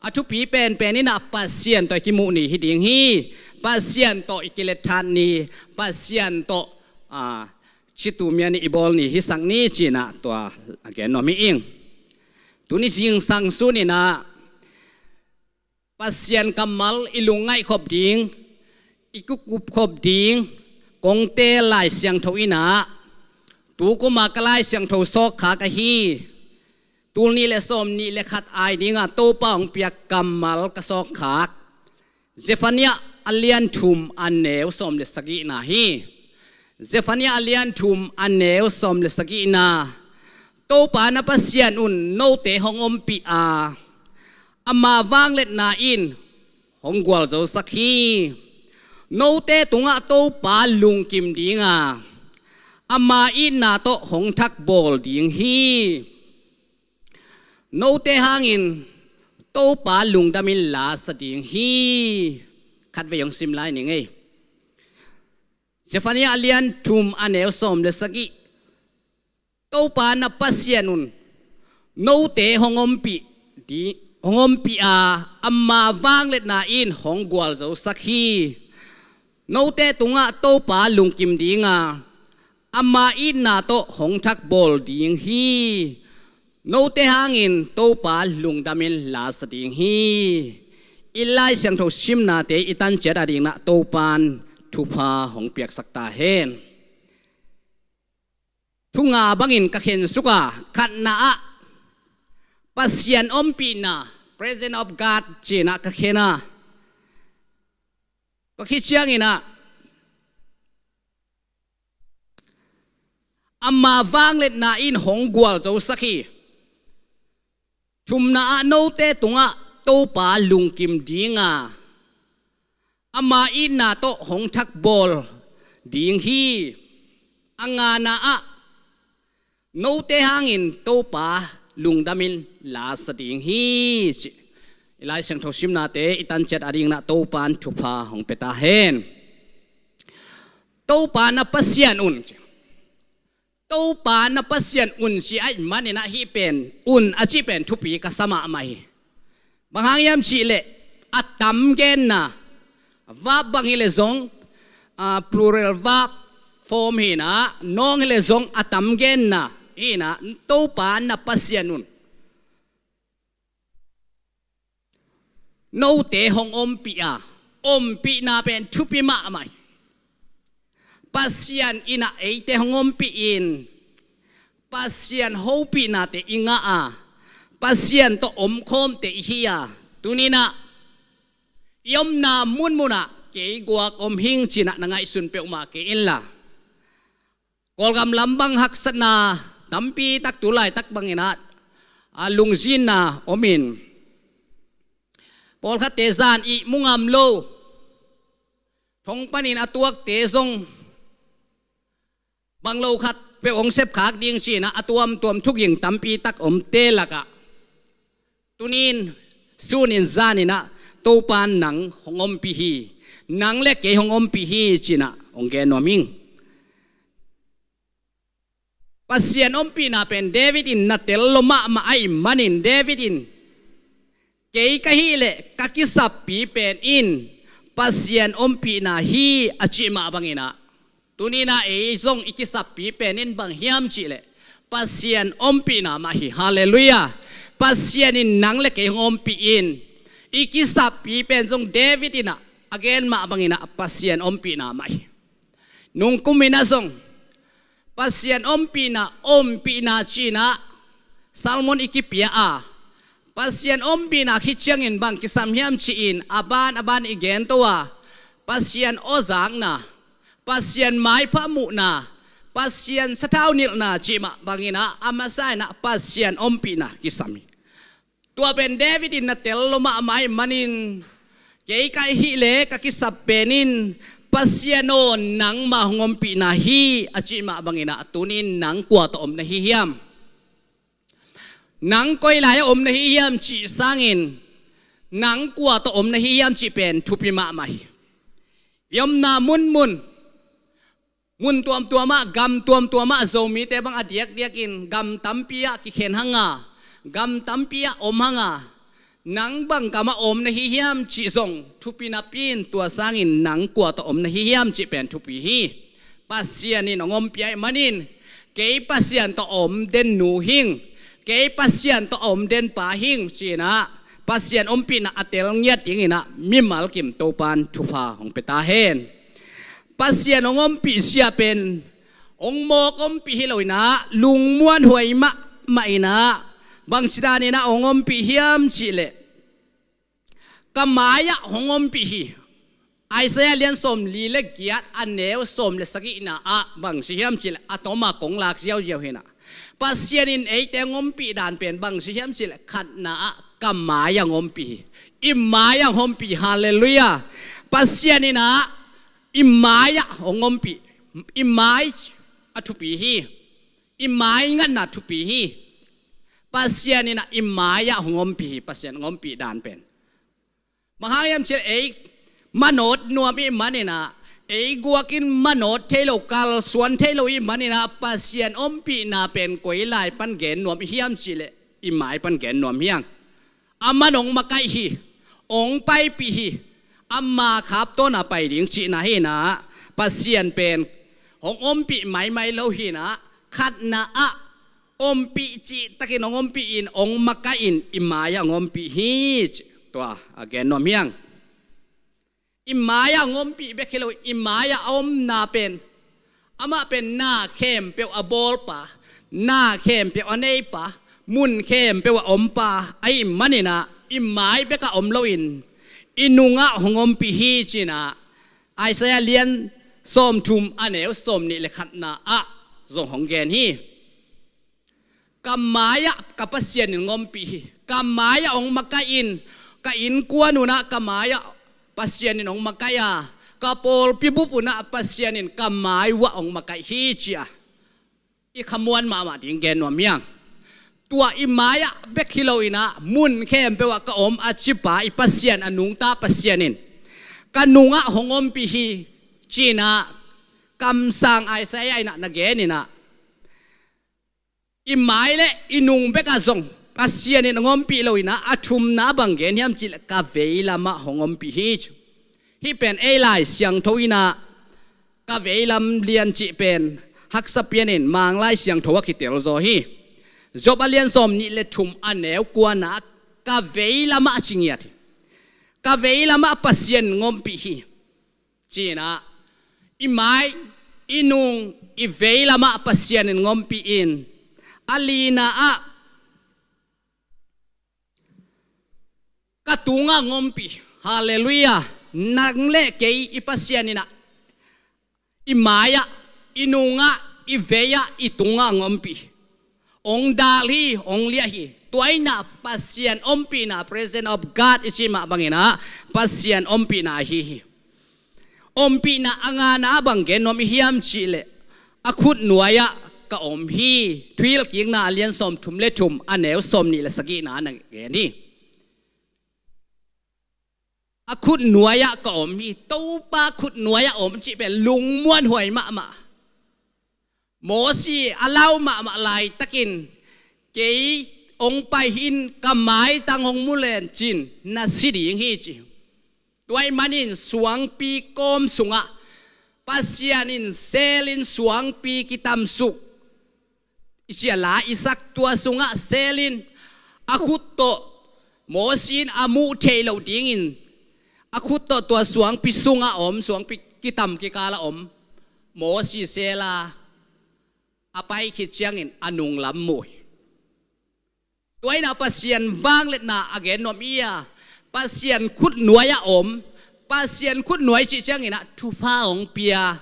A thupi penpen in ah Pasian tawh i kimuh ni hi ding hi. Pasian tawh i kilet than ni, Pasian tawh, a, Chitu Mya Ni i bawl ni hisak ni ci-in ah tua a gen nuam hi ing. Tuni zingsang sun in ah Pasian kammal i lungngaih khop ding, i kikup khop ding kong teel Lai Siangtho in ah, tu kum a ka Lai Siangtho sawkkhak ahi, tul nih le sawm nih le khat ai dingah Topa hong piak kammal ka sawkkhak Zephaniah a lian thum a neu sawm le sagihna hi. Zephaniah a lian thum a neu sawm le sagihna. Topa na Pasian un note hong ompih a, ama vangliatna in hong gualzosak hi. Note tungah Topa lungkim ding a, ama itna tawh hong thakbawl ding hi. Note hangin Topa lungdamin lasa ding hi. Khatvei hong sim lai ning ei. Zephaniah a lian thum a neu sawm le sagih. Topa na Pasian un note hong ompih di, hong ompih a, ama vangliatna in hong gualzosak hi. Note tungah Topa lungkim ding a, ama itna tawh hong thakbawl ding hi. Note hangin Topa lungdamin lasa ding hi. I Lai Siangtho simnate i tan ciat a dingin ah Topan thupha hong piaksak ta hen. Thu nga bangin ka khensuk a, khatna ah Pasian ompihna, presence of God ci-in ah ka khen a. Tua khit ciangin ah ama vangliatna in hong gualzosak hi. Thumna ah note tungah Topa lungkim ding a, ama itna tawh hong thakbawl ding hi. A ngana ah note hangin Topa lungdamin lasa ding hi, ci. I Lai Siangtho simnate i tanciat a dingin ah Topa in thupha hong pia ta hen. Topa na Pasian un, ci. Topa na Pasian un, ci ahih manin ah hih pen un a cih pen thupi ka sa mahmah hi. Bang hang hiam cih leh a tam genna, verb bang hi leh zong, ah, plural verb form hi in ah, nawng hi leh zong a tam genna hi in ah, Topa na Pasian un. Note hong ompih a, ompihna pen thupi mahmah hi. Pasian in ah eite hong ompih in, Pasian hopihnate i ngah a, Pasian tawh omkhawmte i hi a, tuni in ah i omna munmun ah kei guak om hing ci in ah na ngaihsun peuhmah kei inla. Kawlgam lam bang haksatna tampi tak tu laitak bangin ah, a lungzinna om in, pawlkhatte zan ihmu ngam lo, thong panin a tuakte zong bang lo khat peuh hong sepkhak ding ci in ah a tuamtuam thuging tampi tak omte lakah, tuni in, sun in, zan in ah Topa in nang hong ompih hi. Nang le kei hong ompih hi ci in ah hong gen nuam ing. Pasian ompihna pen David in na tel lua mahmah ahih manin David in, kei ka hih leh ka kisappi pen in Pasian ompihna hi, a cih mah bangin ah, tuni in ah ei zong i kisappi pen in bang hiam cih leh Pasian ompihna mah hi. Halleluiah. Pasian in nang le kei hong ompih in, i kisappi pen zong David in ah a gen mah bangin ah Pasian ompihna mah hi. Nungkum in ah zong Pasian ompihna, ompihna ci in ah sermon i kipia a, Pasian ompihna khit ciangin bang kisam hiam ci-in a ban a ban i gen to a, Pasian awzakna, Pasian maipha muhna, Pasian sathau nilhna cih mah bangin ah a masa in ah Pasian ompihna kisam hi. Tua pen David in na tel lua mahmah ahih manin, kei ka hih leh ka kisap pen in, Pasian aw, nangmah hong ompihna hi, a cih mah bangin ah tuni in nang kua tawh om na hi hiam? Nang koi lai-ah om na hi hiam cih sangin, nang kua tawh om na hi hiam cih pen thupi mahmah hi. I omna munmun, mun tuamtuam ah, gam tuamtuam ah, Zomite bang a diakdiakin gam tampi ah kikhen hang a, gam tampi ah om hang a, nang bang gam ah om na hi hiam cih zong thupi napi in, tua sangin nang kua tawh om na hi hiam cih pen thupi hi. Pasian in hong ompih ahih manin, kei Pasian tawh a om den nu hing, kei Pasian tawh a om den pa hing ci in ah Pasian ompihna a tel ngiat dingin ah mimal kim Topa in thupha hong pia ta hen. Pasian hong ompih zia pen hong mawk ompih hi lo in ah, lungmuanhuai mahmah in ah, bangci danin ah hong ompih hiam cih leh, ka mai-ah hong ompih hi. Isaiah lian sawmli le giat, a neu sawm le sagihna ah bang ci hiam cih leh, a tawm a kong lak ziauziau hi in ah, Pasian in eite hong ompih dan pen bang ci hiam cih leh, khatna ah ka mai-ah hong ompih hi. I mai-ah hong ompih hi. Halleluiah. Pasian in ah i mai-ah hong ompih. I mai a thupi hi. I mai ngatna thupi hi. Pasian in ah i mai-ah hong ompih hi. Pasian hong ompih dan pen, bang hang hiam cih leh, ei manawt nuam i hih manin ah, ei guakin manawt thei lo, kalsuan thei lo i hih manin ah, Pasian ompihna pen koi lai pan gen nuam i hiam cih leh, i mai pan gen nuam hi hang. Aman hong makaih hi, hong paipih hi. Ama khaptawn a pai ding cihna hi in ah, Pasian pen hong ompih maimai lo hi in ah, khatna ah ompih cihtakin hong ompih in, hong makaih in, i mai-ah hong ompih hi, cih tua a gen nuam hi hang. I mai-ah hong ompih bek hi lo, i mai-ah a omna pen, amah pen na khempeuh a bawlpa, na khempeuh a neipa, mun khempeuh a ompa ahih manin ah, i mai bekah om loin, i nungah hong ompih hi ci in ah, Isaiah lian sawmthum a neu sawmnih le khatna ah zong hong gen hi. Ka mai-ah ka Pasian in hong ompih hi. Ka mai-ah hong makaih in, ka innkuan unah ka mai-ah Pasian in hong makaih a, ka pawlpi bup unah Pasian in ka mai uah hong makaih hi, ci-a i khamuan mahmah ding gen nuam hi hang. Tua i mai-ah bek hi loinah mun khempeuh ah ka om a cipa i Pasian, a nungta Pasian in ka nungah hong ompih hi, ci-inah kamsang Isaiah inah na geninah, i mai le i nung bekah zong Pasian in hong ompih loinah a thumna bang gen hiam cihleh ka veilamah hong ompih hi, ci. Hih pen ei Lai Siangtho inah ka veilam lian cih pen haksa pianin Mang Lai Siangtho ah kitel zaw hi. Job a lian sawmnih le thum a neu kuana ah ka veilamah a ci ngiat hi. Ka veilamah Pasian hong ompih hi, ci-inah i mai, i nung, i veilamah Pasian in hong ompih in, a lina ah ka tungah hong ompih. Halleluiah. Nang le kei i Pasian inah i mai-ah, i nungah, i vei-ah, i tungah hong ompih. Hong dal hi, hong liah hi. Tua inah Pasian ompihna, presence of God i cih mah banginah Pasian ompihna ahi hi. Ompihna a ngana ah bang gen nuam i hiam cihleh, a khut nuai-ah ka om hi. Thuhilhkikna a lian sawmthum le thum a neu sawmnih le sagihna ah na gen hi. A khut nuai-ah ka om hi. Topa khut nuai-ah om cih pen lungmuanhuai mahmah. Mosi a lau mahmah laitakin, kei hong pai in ka maitang hong mu lencin na si ding hi, ci. Tua ahih manin suangpi kawm sungah Pasian in selin suangpi kitamsuk i cih a la i sak, tua sungah selin a khut tawh Mosi in a muh theih loh dingin a khut tawh tua suangpi sungah om, suangpi kitam kikala om Mosi sela a pai khit ciangin a nunglam mu hi. Tua inah Pasian vangliatna a gen nuam i a, Pasian khut nuai-ah om, Pasian khut nuai cih cianginah thupha hong pia,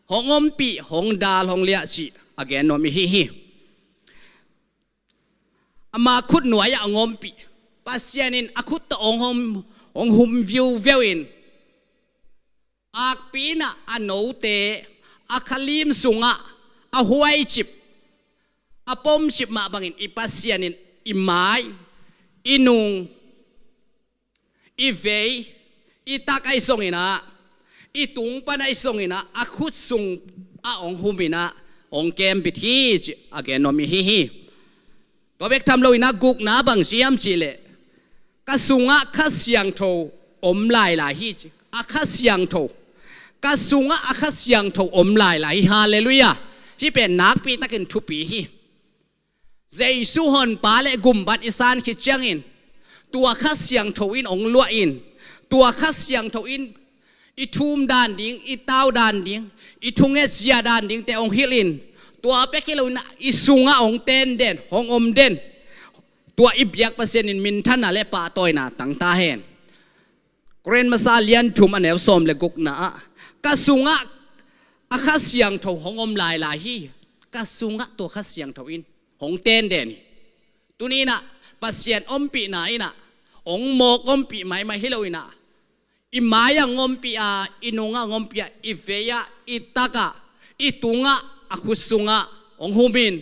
hong ompih, hong dal, hong liah cih a gen nuam i hi hi. Ama khut nuai-ah hong ompih, Pasian in a khut tawh hong hum, hong hum viuveu in, akpi inah a note a khalim sungah a huaicip, a pomcip mah bangin i Pasian in i mai, i nung, i vei, i tak ahi zonginah, i tung pan ahi zonginah a khut sungah hong huminah hong kembit hi, ci a gen nuam i hi hi. Tua bek tham loinah gukna bang ci hiam cihleh, ka sungah Kha Siangtho om lailai hi, ci. A Kha Siangtho, ka sungah a Kha Siangtho om lailai hi. Halleluiah. Hih pen nakpitakin thupi hi. Jesu honpa le gumbat i san khit ciangin tua Kha Siangtho in hong luah in, tua Kha Siangtho in i thum dan ding, i tau dan ding, i thunget zia dan dingte hong hilh in, tua bek hi loinah i sungah hong ten den, hong om den. Tua i biak Pasian in minthanna le pahtawina tangta hen. Korin masa lian thum a neu sawm le gukna ah, ka sungah a Kha Siangtho hong om lailai hi. Ka sungah tua Kha Siangtho in hong ten den hi. Tuni inah Pasian ompihna inah hong mawk ompih maimai hi loinah, i mai-ah hong ompih a, i nungah hong ompih a, i vei-ah, i takah, i tungah, a khut sungah hong humin,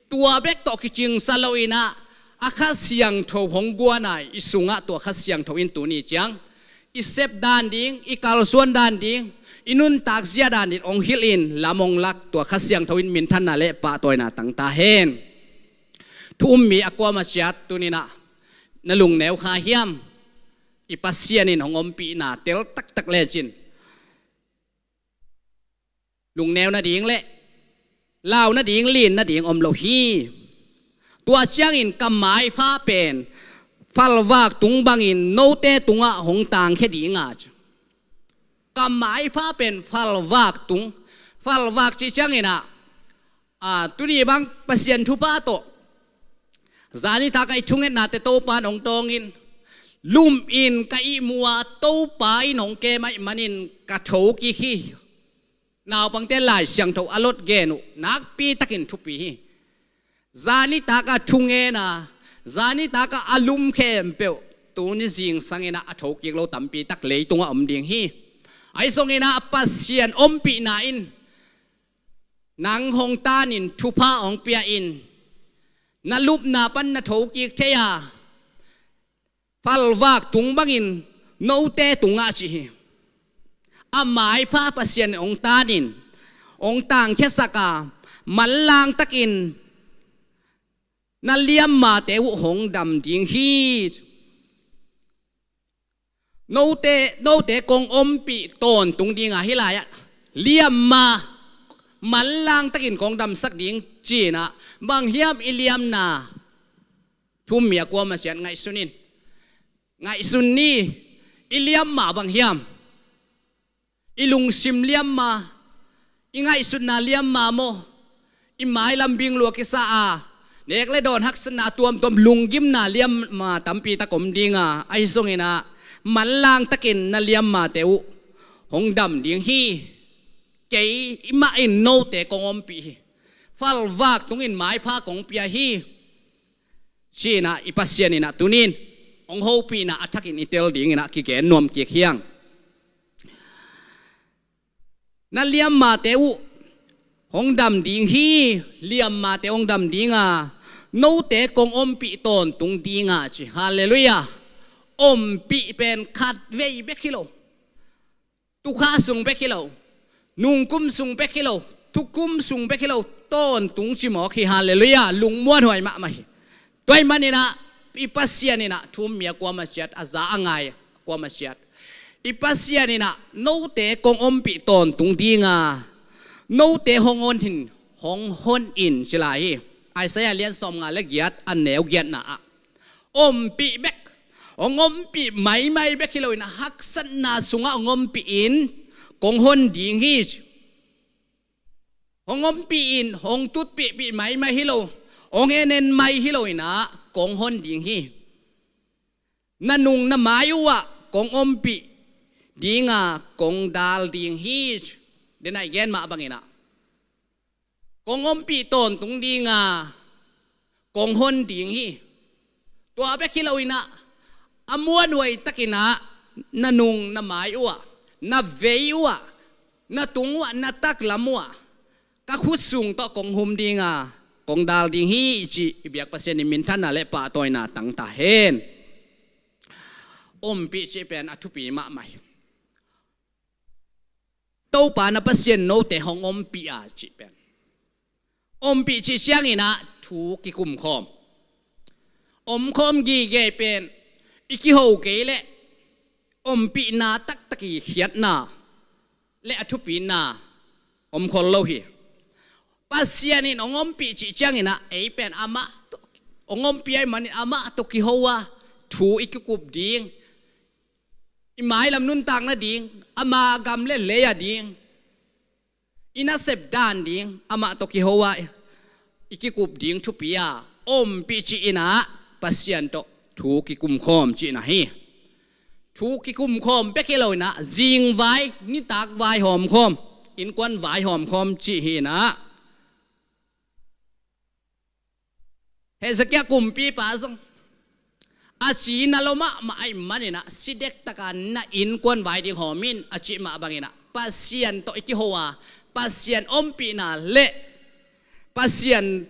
tua bek tawh kicingsa loinah a Kha Siangtho hong guan a, i sungah tua Kha Siangtho in tuni ciang i sep dan ding, i kalsuan dan ding, i nuntak zia dan ding hong hilh in, lam hong lak, tua Kha Siangtho in minthanna le pahtawina tangta hen. Thu um mi a kuama ciat tuninah na lungneu kha hiam? I Pasian in hong ompihna tel taktak lecin lungneu nading le lau nading, lin nading om lo hi. Tua ciangin ka maipha pen falvak tung bangin note tungah hong tangkhia ding a, ci. Ka maipha pen falvak tung, falvak cih cianginah, a, tuni bang Pasian thupha tawh zani tak a i thungetnate Topa in hong tawngin, Lum in ka ihmu a, Topa in hong kem ahih manin ka thokik hi. Naupangte Lai Siangtho a lot gen uh nakpi takin thupi hi. Zanitak a thungen a, zanitak a a lum khempeuh tuni zingsang in ah a thokik lo tampi tak leitungah om ding hi. Ahi zongin ah Pasian ompihna in nang hong tan in, thupha hong pia in, na lupna pan na thokik thei a, falvak tung bangin note tungah ci hi. A maipha Pasian hong tan in, hong tangkhiasak a, manlang takin na liammate uh hong dam ding hi. Note, note kong ompih tawntung ding a, hih lai-ah liamma, manlang takin kong damsak ding ci-in ah, bang hiam i liamna? Thu-um mi a kuama ciat ngaihsun in. Ngaihsun ni. I liamma bang hiam? I lungsim liamma, i ngaihsutna liamma maw, i mailam bing lua kisa a, nek le dawn haksatna tuamtuam, lunggimna liamma tampi tak om ding a, ahi zongin ah manlang takin na liammate uh hong dam ding hi. Kei mah in note kong ompih hi. Falvak tungin maipha kong pia hi, ci-in ah i Pasian in ah tuni-in hong hopihna a thakin i tel dingin ah kigen nuam kik hi hang. Na liammate uh hong dam ding hi. Liammate hong dam ding a, note kong ompih tawntung ding a ci. Halleluiah. Ompih pen khatvei bek hi lo. Tukha sung bek hi lo, nungkum sung bek hi lo, thukum sung bek hi lo, tawntung cimawk hi. Halleluiah. Lungmuanhuai mahmah hi. Tua ahih manin ah i Pasian in ah, thu-um mi a kuama ciat, a za a ngai a kuama ciat, i Pasian in ah note kong ompih tawntung ding a, note hong hon in, hong hon in ci lai hi. Isaiah lian sawmnga le giat, a neu giatna ah, ompih bek, hong ompih maimai bek hi lo in ah, haksatna sungah hong ompih in, kong hon ding hi. Hong ompih in, hong tutpihpih maimai hi lo, hong en en mai hi lo in ah, kong hon ding hi. Na nung na mai uh ah kong ompih ding a, kong dal ding hi. Denai gen mah bangin ah, kong ompih tawntung ding a, kong hon ding hi. Tua bek hi lo in ah, a muanhuai takin ah, na nung na mai uh ah, na vei uh ah, na tung uh ah, na taklam uh ah, ka khut sung tawh kong hum ding a, kong dal ding hi, ci i biak Pasian in minthanna le pahtawina tang ta hen. Ompih cih pen a thupi mahmah hi. Topa na Pasian note hong ompih a cih pen, ompih cih ciangin ah thu kikumkhawm, omkhawm gige pen, i kiho kei leh ompihna taktak i khiatna le a thupina om khol lo hi. Pasian in hong ompih cih ciangin ah, ei pen amah tawh, hong ompih ahih manin amah tawh kiho a, thu i kikup ding, i mailam nuntak nading, ama gam le lei a ding, i nasep dan ding, amah tawh kiho a i kikup ding thupi a, ompih cih in ah Pasian tawh thu kikumkhawm cihna hi. Thu kikumkhawm bek hi lo in ah, zingvai, nitak vai hawmkhawm, innkuan vai hawmkhawm cih hi in ah, Hezekiah kumpipa zong a si na lo mahmah ahih manin ah, si dektak a na innkuan vai ding hawm in, a cih mah bangin ah, Pasian tawh i kiho a, Pasian ompihna le Pasian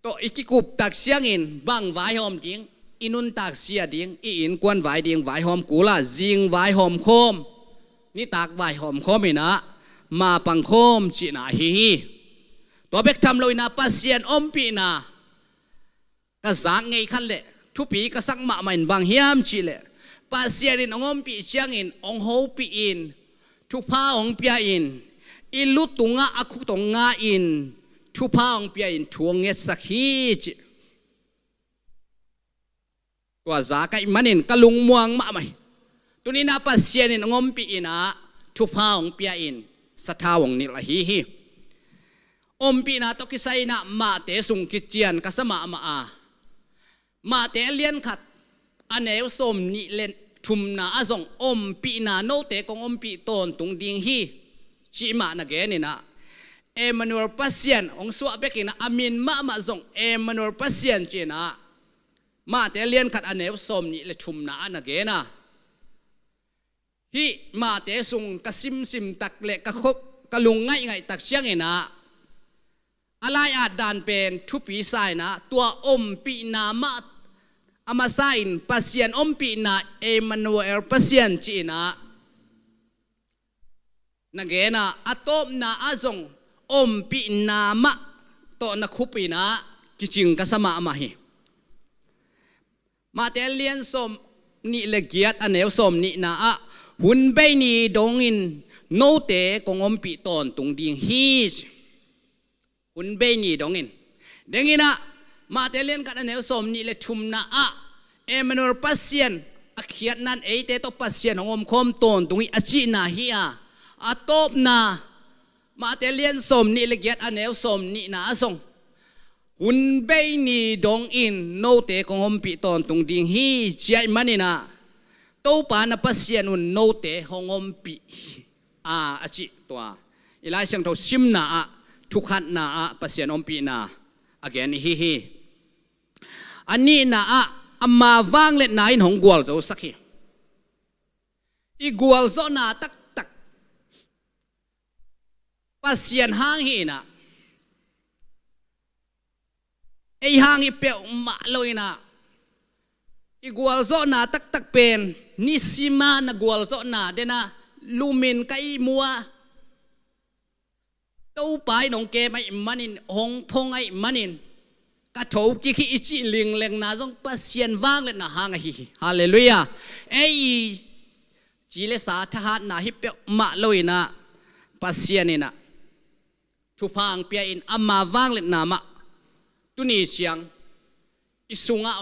tawh i kikup tak ciangin, bang vai hawm ding, i nuntak sia ding, i innkuan vai ding, vai hawm kul a, zing vai hawmkhawm, nitak vai hawmkhawm in ah, mapangkhawm cihna ahi hi. Tua bek tham lo in ah, Pasian ompihna ka zak ngei khat leh thupi ka sak mahmah in bang hiam cih leh, Pasian in hong ompih ciangin hong hopih in, thupha hong pia in, i lu tungah a khut hong nga in, thupha hong pia in, thu hong ngetsak hi, cih. Tua zak ahih manin ka lungmuang mahmah hi. Tuni-in ah Pasian in hong ompih in ah, thupha hong pia in, sathau hong nilh ahi hi. Ompihna tawh kisai in ah mahte sung kician ka sa mahmah a, mahte a lian khat, a neu sawm nih le thumna ah zong ompihna note kong ompih tawntung ding hi, cih mah na gen in ah, Emmanuel Pasian hong suah bek in ah, a min mahmah zong Emmanuel Pasian ci in ah, Mate lian khat a neu sawm nih le thumna ah na gen a. Hih Mate sung ka simsim tak le ka khok, ka lung ngaihngaih tak ciangin ah, a lai-at dan pen thupi sa in ah, tua ompihna mah a masa in Pasian ompihna, Emmanuel Pasian ci in ah na gen a, a tawpna ah zong ompihna mah tawh na khup in ah kicing ka sa mahmah hi. Mate lian sawm nih le giat a neu sawm nihna ah, hun bei ni dongin note kong ompih tawntung ding hi. Hun bei ni dongin. Deng in ah, Mate lian khat a neu sawm nih le thumna ah, Emmanuel Pasian a khiatna in eite tawh Pasian hong omkhawm tawntung hi a cihna hi a, a tawpna, Mate lian sawm nih le giat a neu sawm nihna ah zong, hun bei ni dongin note kong ompih tawntung ding hi, ci ahih manin ah, Topa na Pasian un note hong ompih a, a cih tua i Lai Siangtho simna ah, thukhatna ah Pasian ompihna a gen i hi hi. A nihna ah, ama vangliatna in hong gualzosak hi. I gualzawhna taktak Pasian hang hi in ah, ei hang hi peuhmah lo in ah, i gualzawhna taktak pen, nisim a na gualzawhna den a, lumin ka ihmu a, Topa in hong kem ahih manin, hong phong ahih manin, ka thokik hi i cih linglengna zong Pasian vangliatna hang ahi hi. Halleluiah. Ei i ci le sa thahatna hi peuhmah lo in ah, Pasian in ah thupha hong pia in, ama vangliatna mah tuni ciang i sungah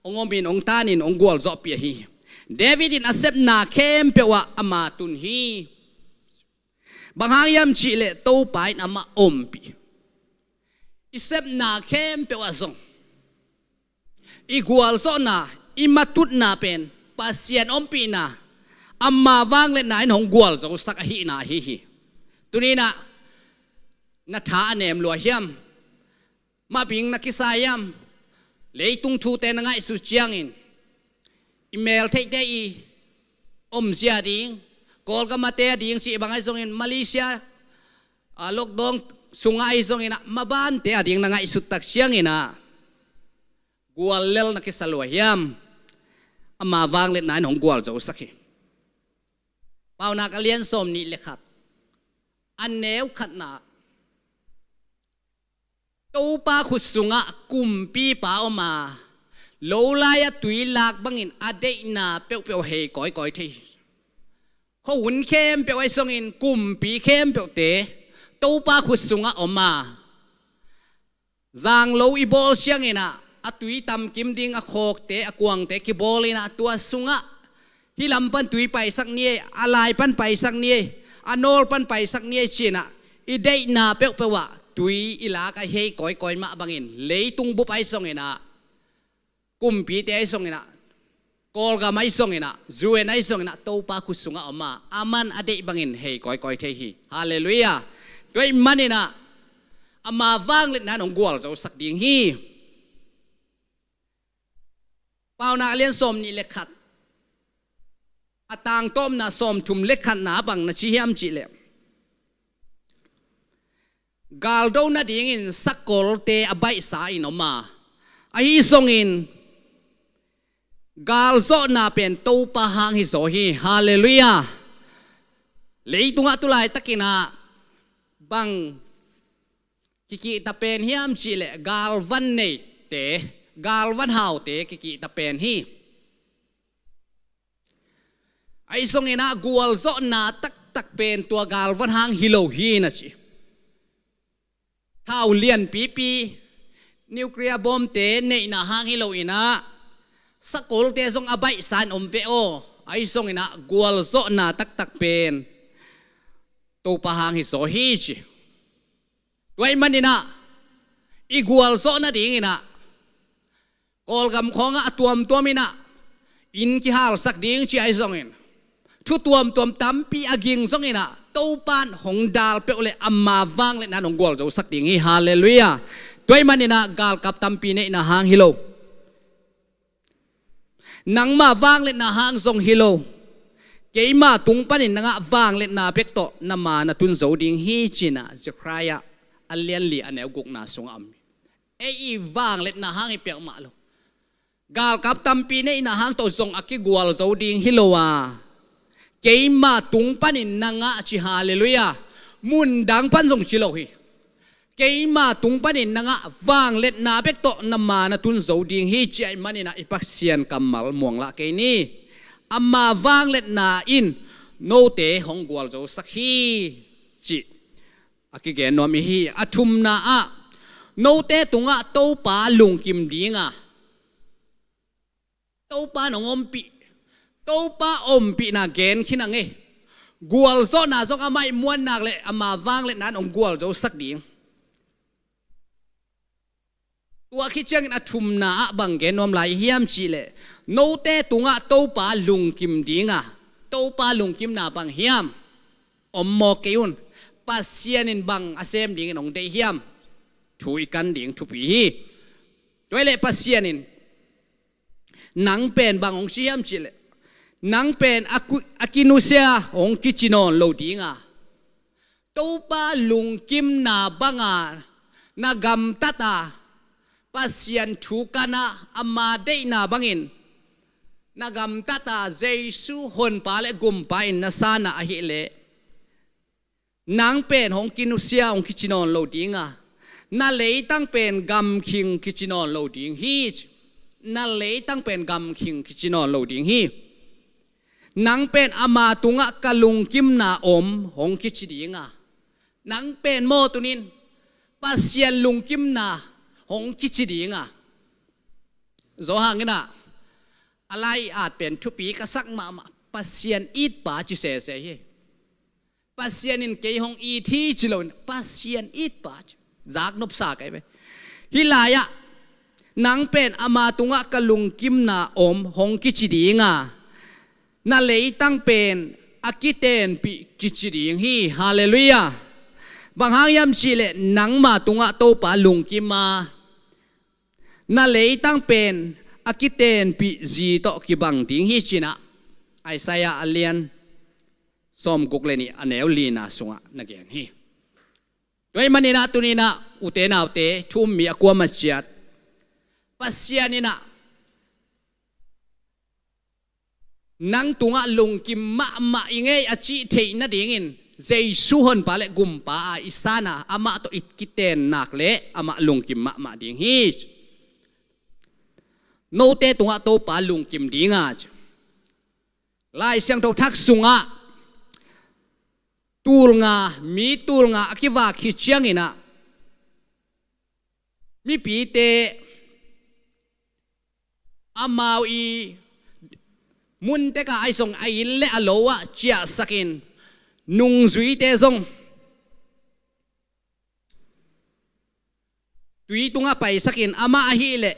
hong om in, hong tan in, hong gualzawhpih ahi hi. David in a sepna khempeuh ah ama tun hi. Bang hang hiam cih leh Topa in amah ompih. I sepna khempeuh ah zong, i gualzawhna, i matutna pen Pasian ompihna, ama vangliatna in hong gualzosak ahihna ahi hi. Tuni in ah, na tha a nem lua hiam? Mabing na kisa hiam? Leitung thute na ngaihsut ciangin, i mel theihte i omzia ding, Kawlgam a te a ding cih bang ahi zongin, Malaysia, a, lockdown sungah ahi zongin ah, mabante a ding na ngaihsut tak ciangin ah, guallel na kisa lua hiam? Ama vangliatna in hong gualzosak hi. Paunak a lian sawm nih le khat, a neu khatna, Topa khut sungah kumpipa om a, lo lai-a tui lak bangin a deihna peuhpeuh hei kawikawi thei hi. Khuahun khempeuh ahi zongin kumpi khempeuhte Topa khut sungah om a, zanglo i bawl ciangin ah, a tui tamkim ding, a khawkte, a kuangte kibawl in ah, tua sungah hih lam pan tui paisak ni ei, a lai pan paisak ni ei, a nawl pan paisak ni ei ci in ah, i deihna peuhpeuh ah tui i lak a hei kawikawi mah bangin, leitung bup ahi zongin ah, kumpite ahi zongin ah, Kawlgam ahi zongin ah, U N ahi zongin ah, Topa khut sungah om a, aman a deih bangin hei kawikawi thei hi. Halleluiah. Tua ahih manin ah, ama vangliatna in hong gualzosak ding hi. Paunak a lian sawm nih le khat, a tangtawpna sawm thum le khatna ah bang na ci hiam cih leh, galdo nadingin sakolte a baihsa in om a, ahi zongin galzawhna pen Topa hang hizaw hi. Halleluiah. Leitungah tu laitakin ah bang kikihta pen hiam cih leh, galvan neite, galvan haute kikihta pen hi. Ahi zongin ah gualzawhna taktak pen tua galvan hang hi lo hi, na ci. Thau lianpipi, nuclear bomb-te neihna hang hi lo in ah, sakolte zong a baihsa in om ve aw. Ahi zongin ah gualzawhna taktak pen Topa hang hizaw hi, ci. Tua ahih manin ah, i gualzawh nadingin ah, Kawlgam khawngah a tuamtuam in ah, inn kihalsak ding ci ahi zongin, thu tuamtuam tampi a ging zongin ah, Topa in hong dal peuh le ama vangliatna in hong gualzosak ding hi. Halleluiah. Tua ahih manin ah galkap tampi neihna hang hi lo, nangma vangliatna hang zong hi lo, keima tung panin na ngah vangliatna bek tawh na ma na tun zo ding hi, ci-in ah Zechariah a lian li a neu gukna sungah om hi. Ei i vangliatna hang hi peuhmah lo, galkap tampi neihna hang tawh zong a kigualzo ding hi lo a, keima tung panin na ngah ci. Halleluiah. Mun dang pan zong ci lo hi. Keima tung panin na ngah vangliatna bek tawh na ma na tun zo ding hi, ci ahih manin ah i Pasian kammal muanglah kei ni. Ama vangliatna in note hong gualzosak hi, cih a kigen nuam i hi. A thumna ah, note tungah Topa lungkim ding a, Topa in hong ompih, Topa ompihna gen khin a ngei. Gualzawhna zong amah i muannak le ama vangliatna in hong gualzosak ding. Tua khit ciangin a thumna ah bang gen nuam lai hiam cih leh, note tungah Topa lungkim ding a, Topa lungkimna bang hiam? Om mawk kei un. Pasian in bang a sem dingin hong deih hiam? Thu i kan ding thupi hi. Tua ahih leh Pasian in nang pen bang hong ci hiam cih leh, nang pen a ku-, a kinusia hong kici nawn lo ding a, Topa lungkimna banga na gamtat a, Pasian thu kan a, ama deihna bangin na gamtat a, Jesu honpa le gumpa in na san a ahih leh, nang pen hong kinusia hong kici nawn lo ding a, na leitang pen gamkhing kici nawn lo ding hi. Na leitang pen gamkhing kici nawn lo ding hi. Nang pen ama tungah ka lungkimna om hong kici ding a, nang pen maw tuni-in Pasian lungkimna hong kici ding a. Johan in ah a lai at pen thupi ka sak mahmah, Pasian itpa ci sese hi. Pasian in kei hong it hi ci lo-in, Pasian itpa ci. Zaknop sa kei ve. Hih lai-ah nang pen ama tungah ka lungkimna om hong kici ding a, na leitang pen a kitenpih kici ding hi. Halleluiah. Bang hang hiam cih leh nangma tungah Topa lungkim a, na leitang pen a kitenpih zi tawh kibang ding hi, ci-in ah Isaiah a lian sawmguk le nih a neu lina sungah na gen hi. Tua ahih manin ah tuni-in ah ute naute, thu um mi a kuamah ciat, Pasian in ah nang tungah lungkim mahmah i ngei a cih theih nadingin Jesu honpa le gumpa a i san a, amah tawh i kiten nak leh amah lungkim mahmah ding hi. Note tungah Topa lungkim ding a, Lai Siangtho Thak sungah tulnga, mi tulnga a kivak hi ciangin ah, mipite amau i mun tekah ahi zong a inn le a lo ah ciahsakin, nungzuite zong tui tungah paisakin, amah ahih leh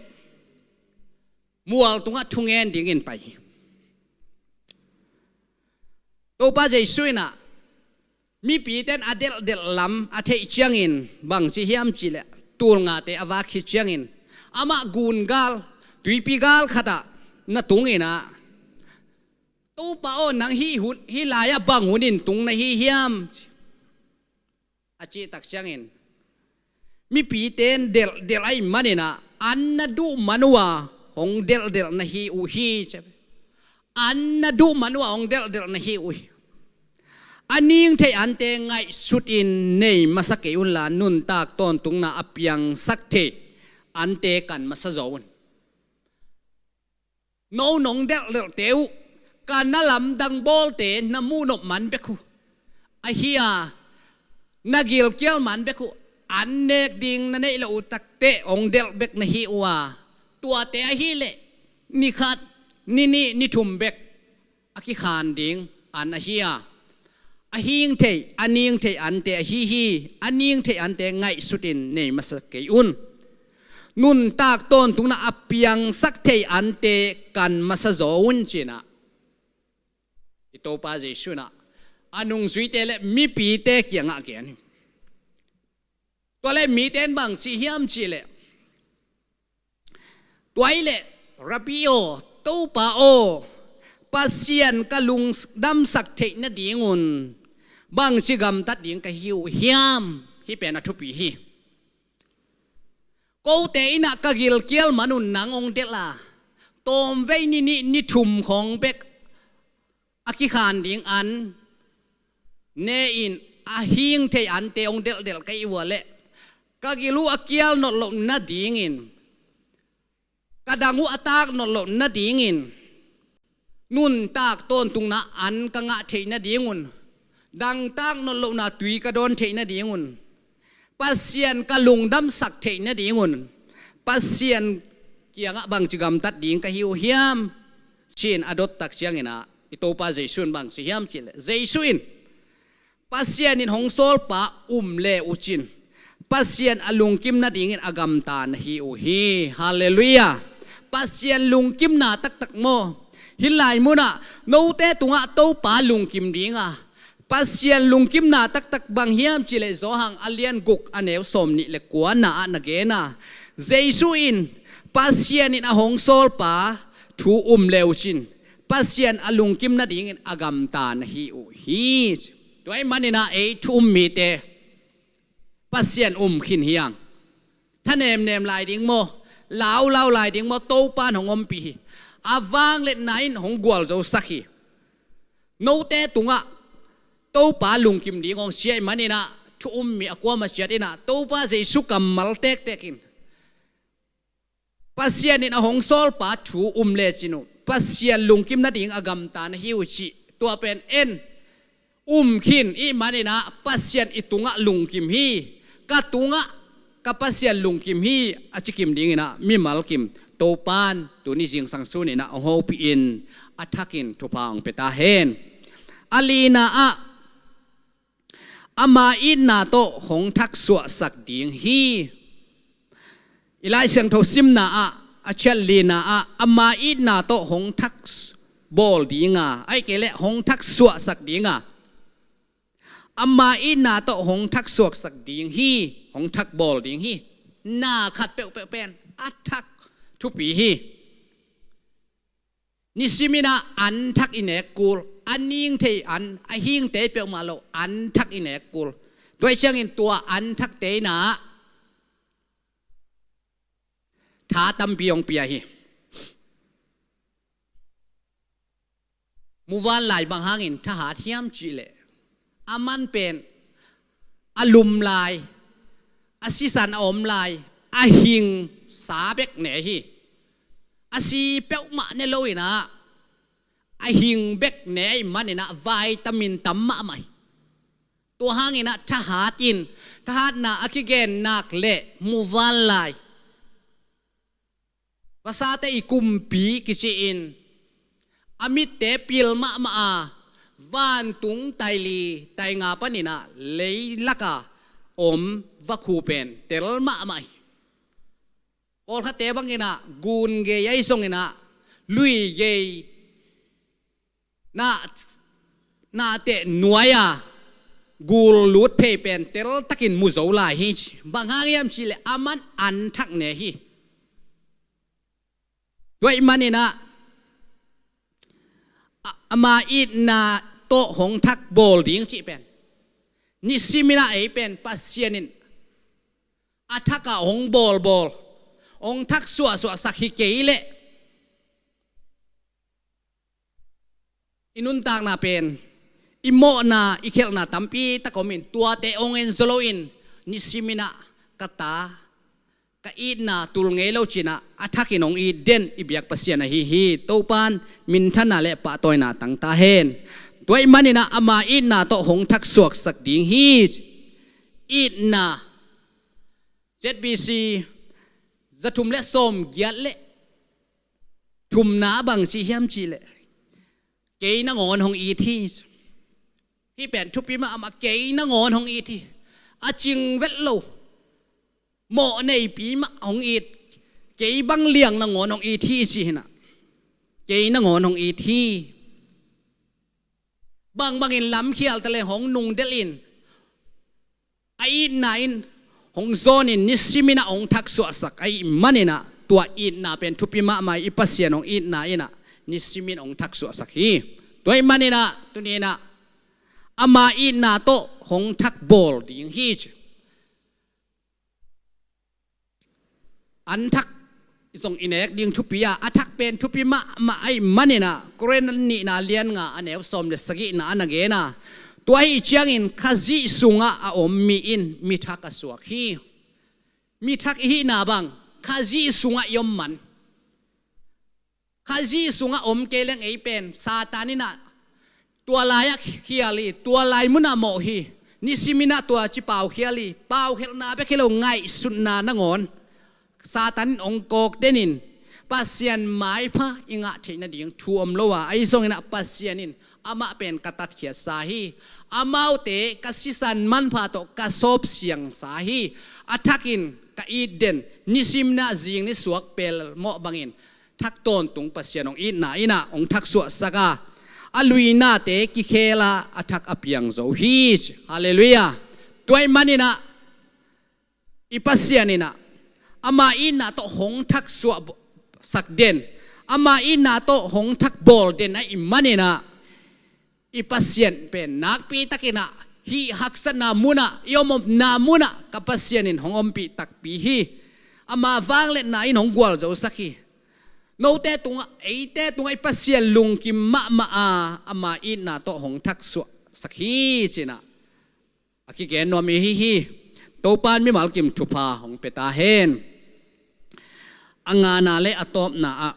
mual tungah thungen dingin pai hi. Topa Jesu in ah mipite in a delhdelh lam a theih ciangin bang ci hiam cih leh, tulngate a vak khit ciangin amah gungal, tuipi gal khatah na tungin ah, "Topa aw, nang hih hun, hih lai-ah bang hunin tung na hi hiam?" a cih tak ciangin, mipite in delhdelh ahih manin ah, an na duh man uh a hong delhdelh na hi uh hi, ci. An na duh man uh a hong delhdelh na hi uh hi. A ning theih ante ngaihsutin nei masa kei unla, nuntak tawntungna a piangsak thei ante kan masa zaw un. No nong delhdelhte uh, ka na lamdang bawlte na muhnop man bek uh, ahi a, na gilkial man bek uh, an nek ding na neih loh uh takteh hong delh bek na hi uh a, tuate ahih leh ni khat, ni nih, ni thum bek a kikhan ding an ahi a, a hing thei, a ning thei ante ahi hi. A ning thei ante ngaihsutin nei masa kei un. nuntak tawntungna a piangsak thei ante kan masa zaw un, ci-in ah i Topa Jesu in ah a nungzuite le mipite kiangah gen hi. Tua le mite in bang ci hiam cih leh, tua ahih leh, Rabbi aw, Topa aw, Pasian ka lungdamsak theih nadingun bangci gamtat ding ka hi uh hiam? Hih pen a thupi hi. Kote in ah ka gilkial manun nang hong delh a, tawmvei ni nih ni thum khawng bek a kikhan ding an ne-in a hing thei ante hong delhdelh ka hih uh a leh, ka gil uh a kial nawn loh nadingin, ka dang uh a tak nawn loh nadingin, nuntak tawntungna an ka ngah theih nadingun, dangtak nawn lohna tui ka dawn theih nadingun, Pasian ka lungdamsak theih nadingun Pasian kiangah bangci gamtat ding ka hi uh hiam? Ci-in a dot tak ciangin ah i Topa Jesu in bang ci hiam cih leh, Jesu in, Pasian in hong sawlpa um le uh cin, Pasian a lungkim nadingin a gamta na hi uh hi. Halleluiah. Pasian lungkimna taktak maw? Hih lai munah note tungah Topa lungkim ding a, Pasian lungkimna taktak bang hiam cih leh, Johan a lian guk a neu sawmnih le kuana ah na gen a, Jesu in, Pasian in a hong sawlpa thu um le uh cin, Pasian a lungkim nadingin a gamta na hi uh hi. Tua ahih manin ah ei thu um mite, Pasian um khin hi hang. Thanemnem lai ding maw, laulau lai ding maw, Topa in hong ompih hi. A vangliatna in hong gualzosak hi. Note tungah Topa lungkim ding hong ci ahih manin ah thu um mi a kuamah ciat in ah Topa Jesu kammal tektek in, Pasian in a hong sawlpa thu um le cin uh, Pasian lungkim nading a gamta na hi uh cih, tua pen en um khin ahih manin ah Pasian i tungah lungkim hi. Ka tungah ka Pasian lungkim hi, a ci kim dingin ah mimal kim Topan tuni zingsang sun in ah hong hopih in, a thakin thupha hong pia ta hen. A lina ah, ama itna tawh hong thak suahsak ding hi. I Lai Siangtho simna ah, a ciat lina ah, ama itna tawh hong thak s-, bawl ding a, ahih kei leh hong thak suahsak ding a, ama itna tawh hong thak suahsak ding hi, hong thak bawl ding hi. Na khat peuhpeuh pen a thak thupi hi. Nisim in ah an thak i nek kul, a ning thei an, a hing te peuhmah lo an thak i nek kul. Tua ahih ciangin tua an thakte in ah tha tampi hong pia hi. Muvanlai bang hangin thahat hiam cih leh, a man pen a lum lai, a sisan a om lai, a hing sa bek ne hi. A si peuhmah ne lo in ah, a hing bek ne ahih manin ah vitamin tam mahmah hi. Tua hangin ah thahat in, thahatna a kigen nak leh muvanlai, vasate i kumpi kici-in, a mitte pil mahmah a, vantung tai li tai nga panin ah leilak a om vakhu pen tel mahmah hi. Pawlkhatte bangin ah gun gei ahi zongin ah, lui gei na, na teh nuai a gul lut phei pen teltakin mu zo lai hi. Bang hang hiam cih leh a man an thak ne hi. Tua ahih manin ah, a, ama itna tawh hong thak bawl ding cih pen, nisim in ah ei pen Pasian in a thak ah hong bawlbawl, hong thak suahsuahsak hi kei leh, i nuntakna pen, i mawhna, i khialhna tampi tak om in, tuate hong en zaw loin, nisim in ah ka ta, ka itna tul ngei lo ci-in ah, a thakin hong it den i biak Pasian ahi hi. Topan minthanna le pahtawina tang ta hen. Tua ahih manin ah ama itna tawh hong thak suaksak ding hi. Itna, Z B C, za thum le sawm giat le thumna bang ci hiam cih leh, kei nangawn hong it hi. Hih pen thupi mahmah, kei nangawn hong it hi. A cing vet lo, mawh neipi mah hong it, Kei bang liang nangawn hong it hi ci hi na. Kei nangawn hong it hi. Bangbangin lamkhial ta le hong nungdelh in, a itna in hong zawnin nisimin ah hong thaksuahsak ahih manin ah, tua itna pen thupi mahmah i Pasian hong itna in ah nisimin hong thaksuahsak hi. Tua ahih manin ah tuni in ah ama itna tawh hong thakbawl ding hi ci. An thak zong i nek ding thupi a, a thak pen thupi mahmah ahih manin ah, Korin nihna lian nga a neu sawm le sagihna a na gen a, tua ahih ciangin Khazih sungah a om mi in mi thak a suak hi. Mi thak i hihna bang Khazih sungah i om man. Khazih sungah om kei leng ei pen Satan in ah tua lai-ah khial hi, tua lai munah mawh hi. Nisimin ah tua ci paukhial hi. Paukhialhna bek hi lo, ngaihsutna nangawn Satan in hong kawk den in, Pasian maipha i ngah theih nading thu om lo a, ahi zongin ah Pasian in amah pen ka tatkhiatsa hi. Amaute ka sisan manpha tawh ka sawpsiangsa hi. A thakin ka it den, nisimin ah zing nisuak pelmawh bangin thak tawntung Pasian hong itna in ah hong thaksuahsak a, a luinate kikhel a, a thak a piang zo hi ci. Halleluiah. Tua ahih manin ah i Pasian in ah ama itna tawh hong thaksuahsak den, ama itna tawh hong thakbawl den ahih manin ah, i Pasian pen nakpi takin ah hih haksatna munah, i om omna munah ka Pasian in hong ompih takpi hi. Ama vangliatna in hong gualzosak hi. Note tungah, eite tungah i Pasian lungkim mahmah a, ama itna tawh hong thaksuahsak hi ci-in ah a kigen nuam i hi hi. Topa in mimal kim thupha hong pia ta hen. A ngana le a tawpna ah,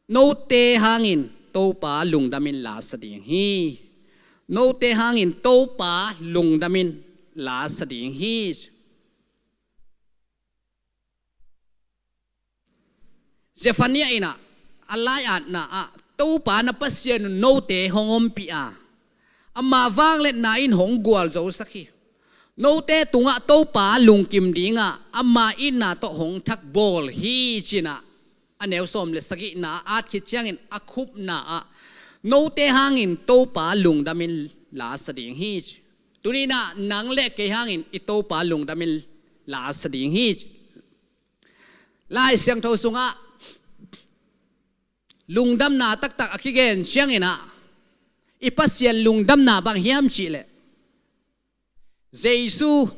note hangin Topa lungdamin la sa ding hi. Note hangin Topa lungdamin la sa ding hi. Zephaniah in ah a lai-atna ah, Topa na Pasian un note hong ompih a, ama vangliatna in hong gualzosak hi. Note tungah Topa lungkim ding a, ama itna tawh hong thakbawl hi ci-in ah a neu sawm le sagihna a at khit ciangin a khupna ah, note hangin Topa lungdamin la sa ding hi ci. Tuni in ah nang le kei hangin i Topa lungdamin la sa ding hi ci. Lai Siangtho sungah lungdamna taktak a kigen ciangin ah, i Pasian lungdamna bang hiam cih leh, Jesu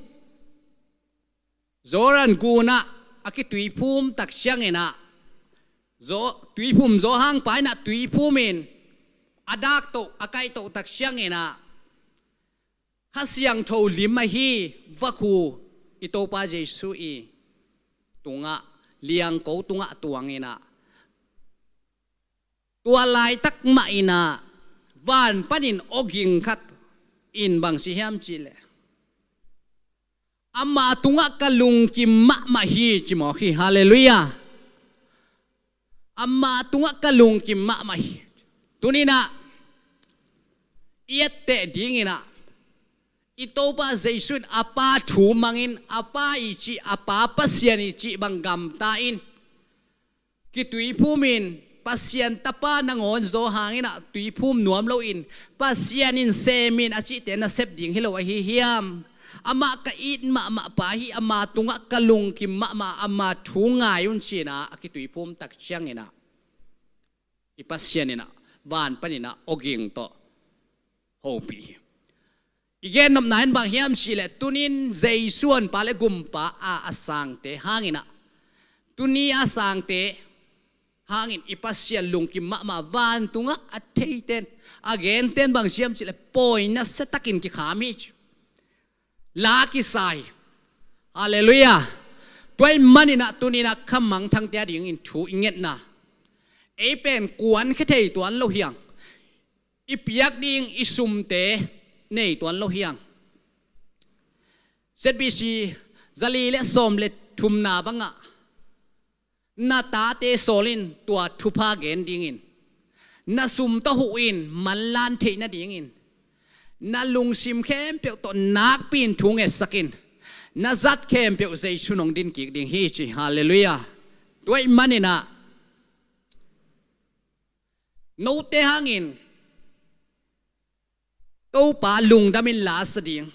Jordan gunah a kituiphum tak ciangin ah, Zo-, tuiphum Johan pa in ah tuiphum in a dak toh, a kaih toh tak ciangin ah, Kha Siangtho lim ahi vakhu i Topa Jesu i tungah, liangko tungah tuang in ah, tua laitak mah in ah van panin awging khat in bang ci hiam cih leh, ama tungah ka lungkim mahmah hi ci mawk hi. Halleluiah. Ama tungah ka lungkim mahmah hi. Tuni in ah i etteh dingin ah, i Topa Jesu in a Pa thu mangin, a Pa i cih, a Pa Pasian i cih bang gamta in, kituiphum in, Pasian Tapa nangawn zaw hangin ah tuiphum nuam loin, Pasian in semin a cihte nasep ding hi lo ahi hiam? Amah ka it mahmah pa hi, ama tungah ka lungkim mahmah, ama thu ngai un ci-in ah a kituiphum tak ciangin ah, i Pasian in ah van panin ah awging tawh hopih hi. I gennopna in bang hiam cih leh, tunin Jesu honpa le gumpa a a sangte hangin ah, tuni a sangte hangin i Pasian lungkim mahmah, vantungah a theiten, a genten bang ci hiam cih leh, pawi nasiatakin kikham hi ci. La kisa hi. Halleluiah. Tua ahih manin ah tuni in ah kha mangthangte a dingin thu i ngetna, ei pen kuankhia thei tuan lo hi hang. I piak ding i sumte nei tuan lo hi hang. Z B C zali le sawm le thumna bangah na tate sawl in, tua thupha gen dingin, na sum tawh huh in, manlan theih nadingin, na lungsim khempeuh tawh nakpi in thu ngetsak in, na zat khempeuh Jesu in hong din kik ding hi ci. Halleluiah. Tua ahih manin ah note hangin Topa lungdam in la sa ding.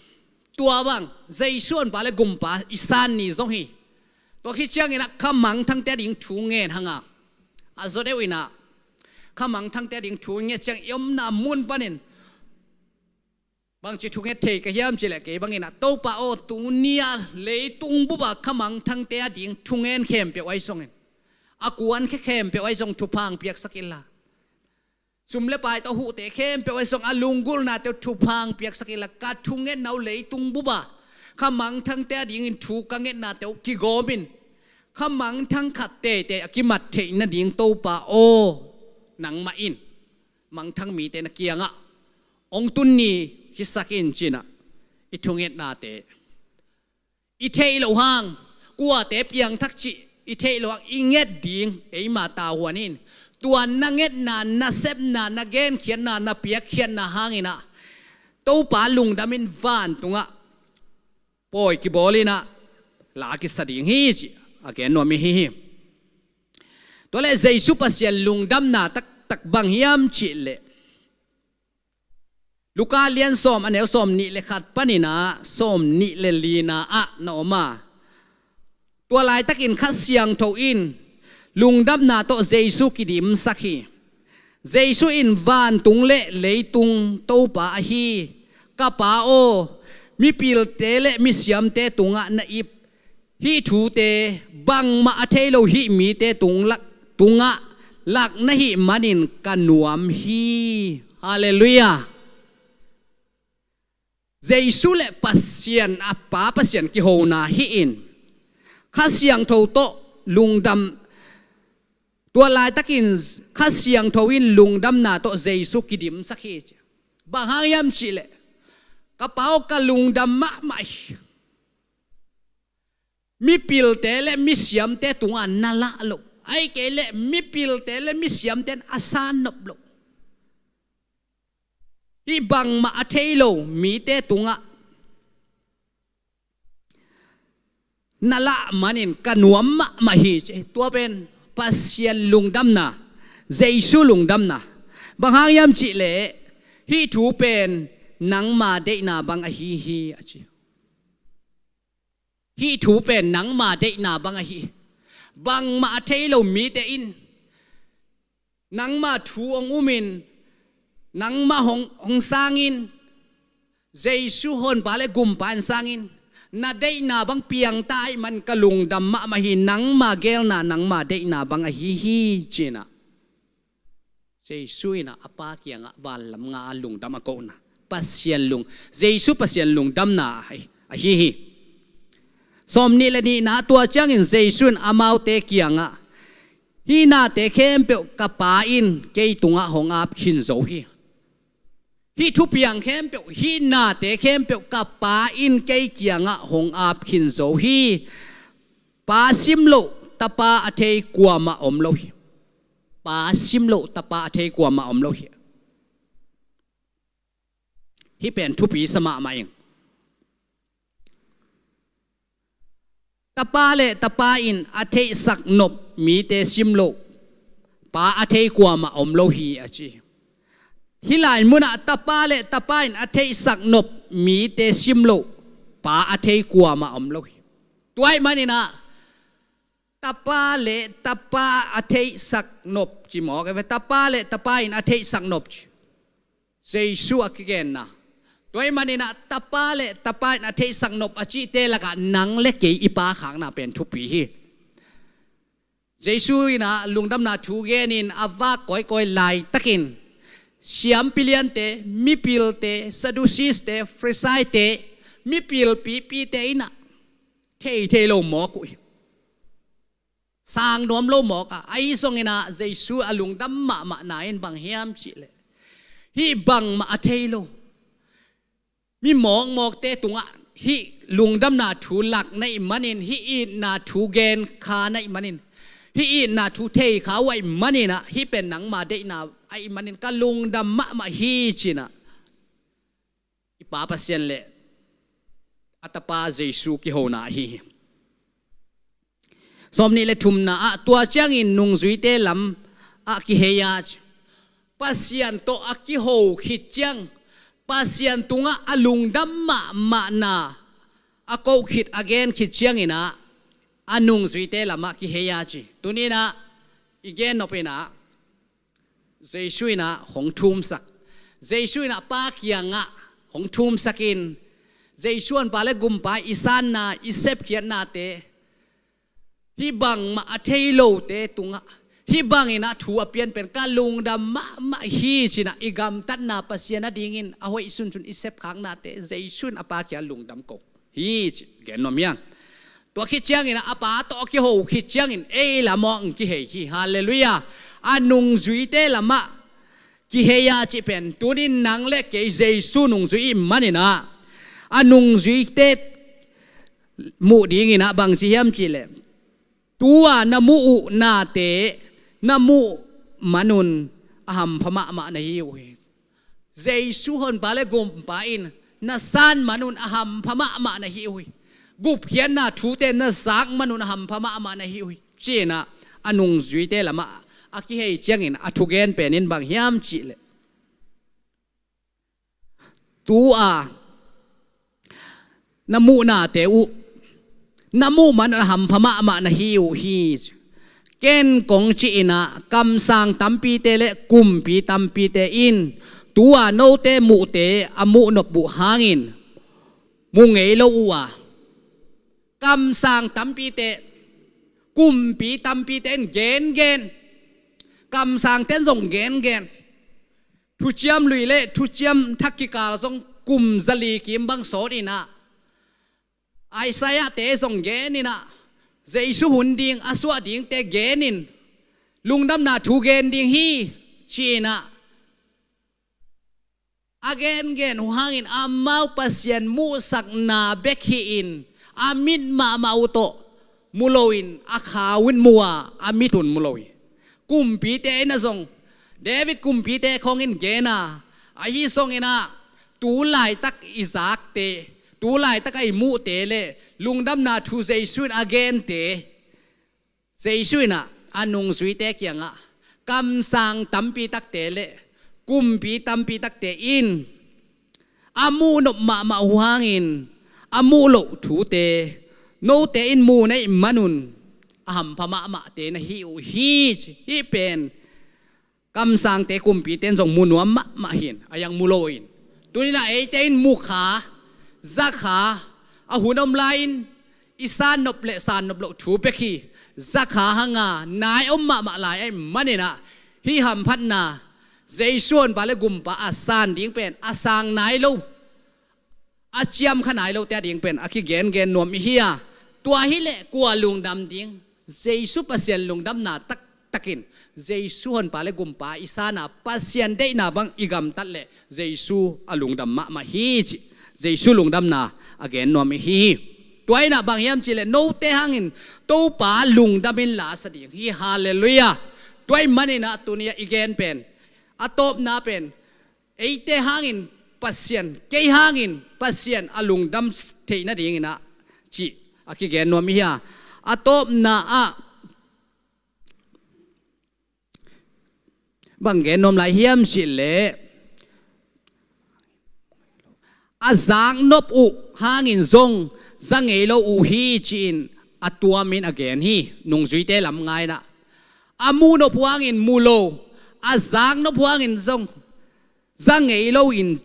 Tua bang Jesu honpa le gumpa i san ni zong hi. Tua khit ciangin ah kha mangthangte ading thu ngen hang a, a zaw deuh in ah kha mangthangte ading thu nget ciang i omna mun panin bangci thunget thei ka hiam cih leh kei bangin ah, Topa aw, tuni-a leitung bup ah kha mangthangte ading thungen khempeuh ahi zongin, a kuankhia khempeuh ahi zong thupha hong piaksak inla, sum le pai tawh huhte khempeuh ahi zong a lunggulhnate uh thupha hong piaksak inla, ka thungetna uh leitung bup ah kha mangthangte adingin thu ka ngetnate uh kigawm in, kha mangthang khat teitei a kimat theih nading Topa aw, nangmah in mangthang mite na kiangah hong tun ni hisak in, ci-in ah i thungetnate i theih loh hang, kuate piangthak cih i theih loh hang i nget ding eima tavuan in, tua na ngetna, na sepna, na genkhiatna, na piakkhiatna hangin ah Topa lungdam in vantungah pawi kibawl in ah la kisa ding hi, cih a gen nuam i hi hi. Tua leh Jesu Pasian lungdamna taktak bang hiam cih leh, Luka lian sawm, a neu sawmnih le khat panin ah sawmnih le lina ah na om a, tua laitakin Kha Siangtho in lungdamna tawh Jesu kidimsak hi. Jesu in, "Vantung le leitung Topa ahi ka Pa aw, mipilte le misiamte tungah na ip hih thute bangmah a thei lo hih mite tung lak, tungah lak na hih manin ka nuam hi." Halleluiah. Jesu le Pasian, a Pa Pasian kihona hi-in, Kha Siangtho tawh lungdam, tua laitakin Kha Siangtho in lungdamna tawh Jesu kidimsak hi. Bang hang hiam cih leh, "Ka Pa aw, ka lungdam mahmah hi. Mipilte le misiamte tungah na lah loh, ahih kei leh mipilte le misiamte in a san nop loh, hih bangmah a thei lo mite tungah na lah manin ka nuam mahmah hi," ci. Tua pen Pasian lungdamna, Jesu lungdamna. Bang hang hiam cih leh, "Hih thu pen nangma deihna bang ahi hi," a ci. "Hih thu pen nangma deihna bang ahi hi. Bangmah a thei lo mite in nangma thu hong um in, nangma hong, hong sang in, Jesu Honpa le Gumpa in sang in, na deihna bang piangta ahih man ka lungdam mahmah hi, nangma geelna, nangma deihna bang ahi hi," ci-in ah Jesu in ah a Pa kiangah vanlam nga-a lungdam a kohna, Pasian lung, Jesu Pasian lungdamna ahi, ahi hi. Sawmnih le nihna, tua ciangin Jesu in amaute kiangah, "Hih nate khempeuh ka Pa in kei tungah hong ap khin zo hi. Hih thupiang khempeuh, hih nate khempeuh ka Pa in kei kiangah hong ap khin zo hi. Pa sim loh Tapa a thei kuamah om lo hi. Pa sim loh Tapa a thei kuamah om lo hi." Hih pen thupi sa mahmah ing. "Tapa le Tapa in a theihsak nop mite sim loh Pa a thei kuamah om lo hi," a ci. Hih lai munah Tapa le Tapa in a theihsak nop mite sim loh Pa a thei kuamah om lo hi. Tua ahih manin ah Tapa le Tapa a theihsak nop ci mawk e ve. Tapa le Tapa in a theihsak nop ci. Jesu a kigenna. Tua ahih manin ah Tapa le Tapa in a theihsak nop a cihte lakah nang le kei i Pa khakna pen thupi hi. Jesu in ah lungdamna thu genin a vak kawikawi laitakin siampi liante, mipilte, Sadducees-te, Pharisee-te, mipil pipite in ah thei thei lo mawk uh hi. Sang nuam lo mawk a, ahi zongin ah Jesu a lungdam mahmahna in bang hiam cih leh, hih bangmah a thei lo, mi mawkmawkte tungah hih lungdamna thu lak na hih manin, hih itna thu gen kha na hih manin, hih itna thu thei kha uh ahih manin ah, hih pen nangma deihna ahih manin ka lungdam mahmah hi, ci-in ah i Pa Pasian le a Tapa Jesu kihona ahi hi. Sawmnih le thumna ah, tua ciangin nungzuite lam ah kihei a ci. Pasian tawh a kiho khit ciang, Pasian tungah a lungdam mahmahna a koh khit, a gen khit ciangin ah, a nungzuite lamah kihei a ci. Tuni-in ah i gen nop in ah, Jesu in ah hong thumsak. Jesu in ah Pa kiangah hong thumsak in, Jesu honpa le gumpa i sanna, i sepkhiatnate, hih bangmah a thei lote tungah hih bangin ah thu a pian pen ka lungdam mahmah hi ci-in ah, i gamtatna Pasian adingin a hoih sunsun i sepkhaknate Jesu in a Pa kiangah lungdam ko hi ci gen nuam hi hang. Tua khit ciangin ah, a Pa tawh a kiho khit ciangin ei lamah hong kihei hi. Halleluiah. A nungzuite lamah kihei a cih pen, tuni-in nang le kei Jesu nungzui i hih manin ah, a nungzuite muh dingin ah bang ci hiam cih leh, tu-a na muh uh nate na muh manun a hampha mahmah na hi uh hi. Jesu honpa le gumpa in na san manun a hampha mahmah na hi uh hi. Gupkhiatna thute na zak manun a hampha mahmah na hi uh hi, ci-in ah a nungzuite lamah a kihei ciangin a thugen pen in bang hiam cih leh, tu-a na muh nate uh na muh manun a hampha mahmah na hi uh hi. Ken kong cih in ah, kamsang tampite le kumpi tampite in tu-a note muhte a muh nop uh hangin mu ngei lo uh a, kamsang tampite, kumpi tampite in gengen, kamsangte in zong gengen, thuciam lui le thuciam thak kikal zong kum zali kim bang sawt in ah, Isaiah-te zong gen in ah, Jesu hun ding, a suah dingte gen in, lungdamna thu gen ding hi, ci-in ah, a gengen uh hangin amau Pasian muhsakna bek hi-in, a mit mahmah uh tawh mu loin, a kha un mu a, a mit un mu lo hi. Kumpite in ah zong, David kumpite khawng in gen a, ahi zongin ah, tu laitak i zakte, tu laitak a i muhte le lungdamna thu Jesu in a gente, Jesu in ah a nungzuite kiangah, kamsang tampi takte le kumpi tampi takte in a muh nop mahmah uh hangin a muh loh thute note in mu na hih manun a hampha mahmahte na hi uh hi, ci. Hih pen kamsangte, kumpite in zong mu nuam mahmah hi-in, a yang mu lo in. Tuni-in ah eite in mu kha, za kha, a hun om lai-in i san nop le san nop loh thu bek hi, za kha hang a, nai om mahmah lai ahih manin ah, hih hamphatna, Jesu honpa le gumpa a san ding pen a sang nai lo, a ciam kha nai lote a ding pen a kigengen nuam i hi a. Tua hi leh kua lungdam ding? Jesu Pasian lungdamna taktakin, Jesu honpa le gumpa i sana, Pasian deihna bang i gamtat leh Jesu a lungdam mahmah hi, ci. Jesu lungdamna a gen nuam i hi hi. Tua in ah bang hiam cih leh, note hangin Topa lungdam in la sa ding hi. Halleluiah. Tua ahih manin ah tuni-a i gen pen, a tawpna pen, eite hangin Pasian, kei hangin Pasian a lungdam theih nadingin ah, cih a kigen nuam i hi a. A tawpna ah bang gen nuam lai hiam cih leh, a zaknop uh hangin zong za ngei lo uh hi, ci-in a tuamin a gen hi. Nungzuite lam ngai in ah, a muhnop uh hangin mu lo, a zaknop uh hangin zong za ngei lo in,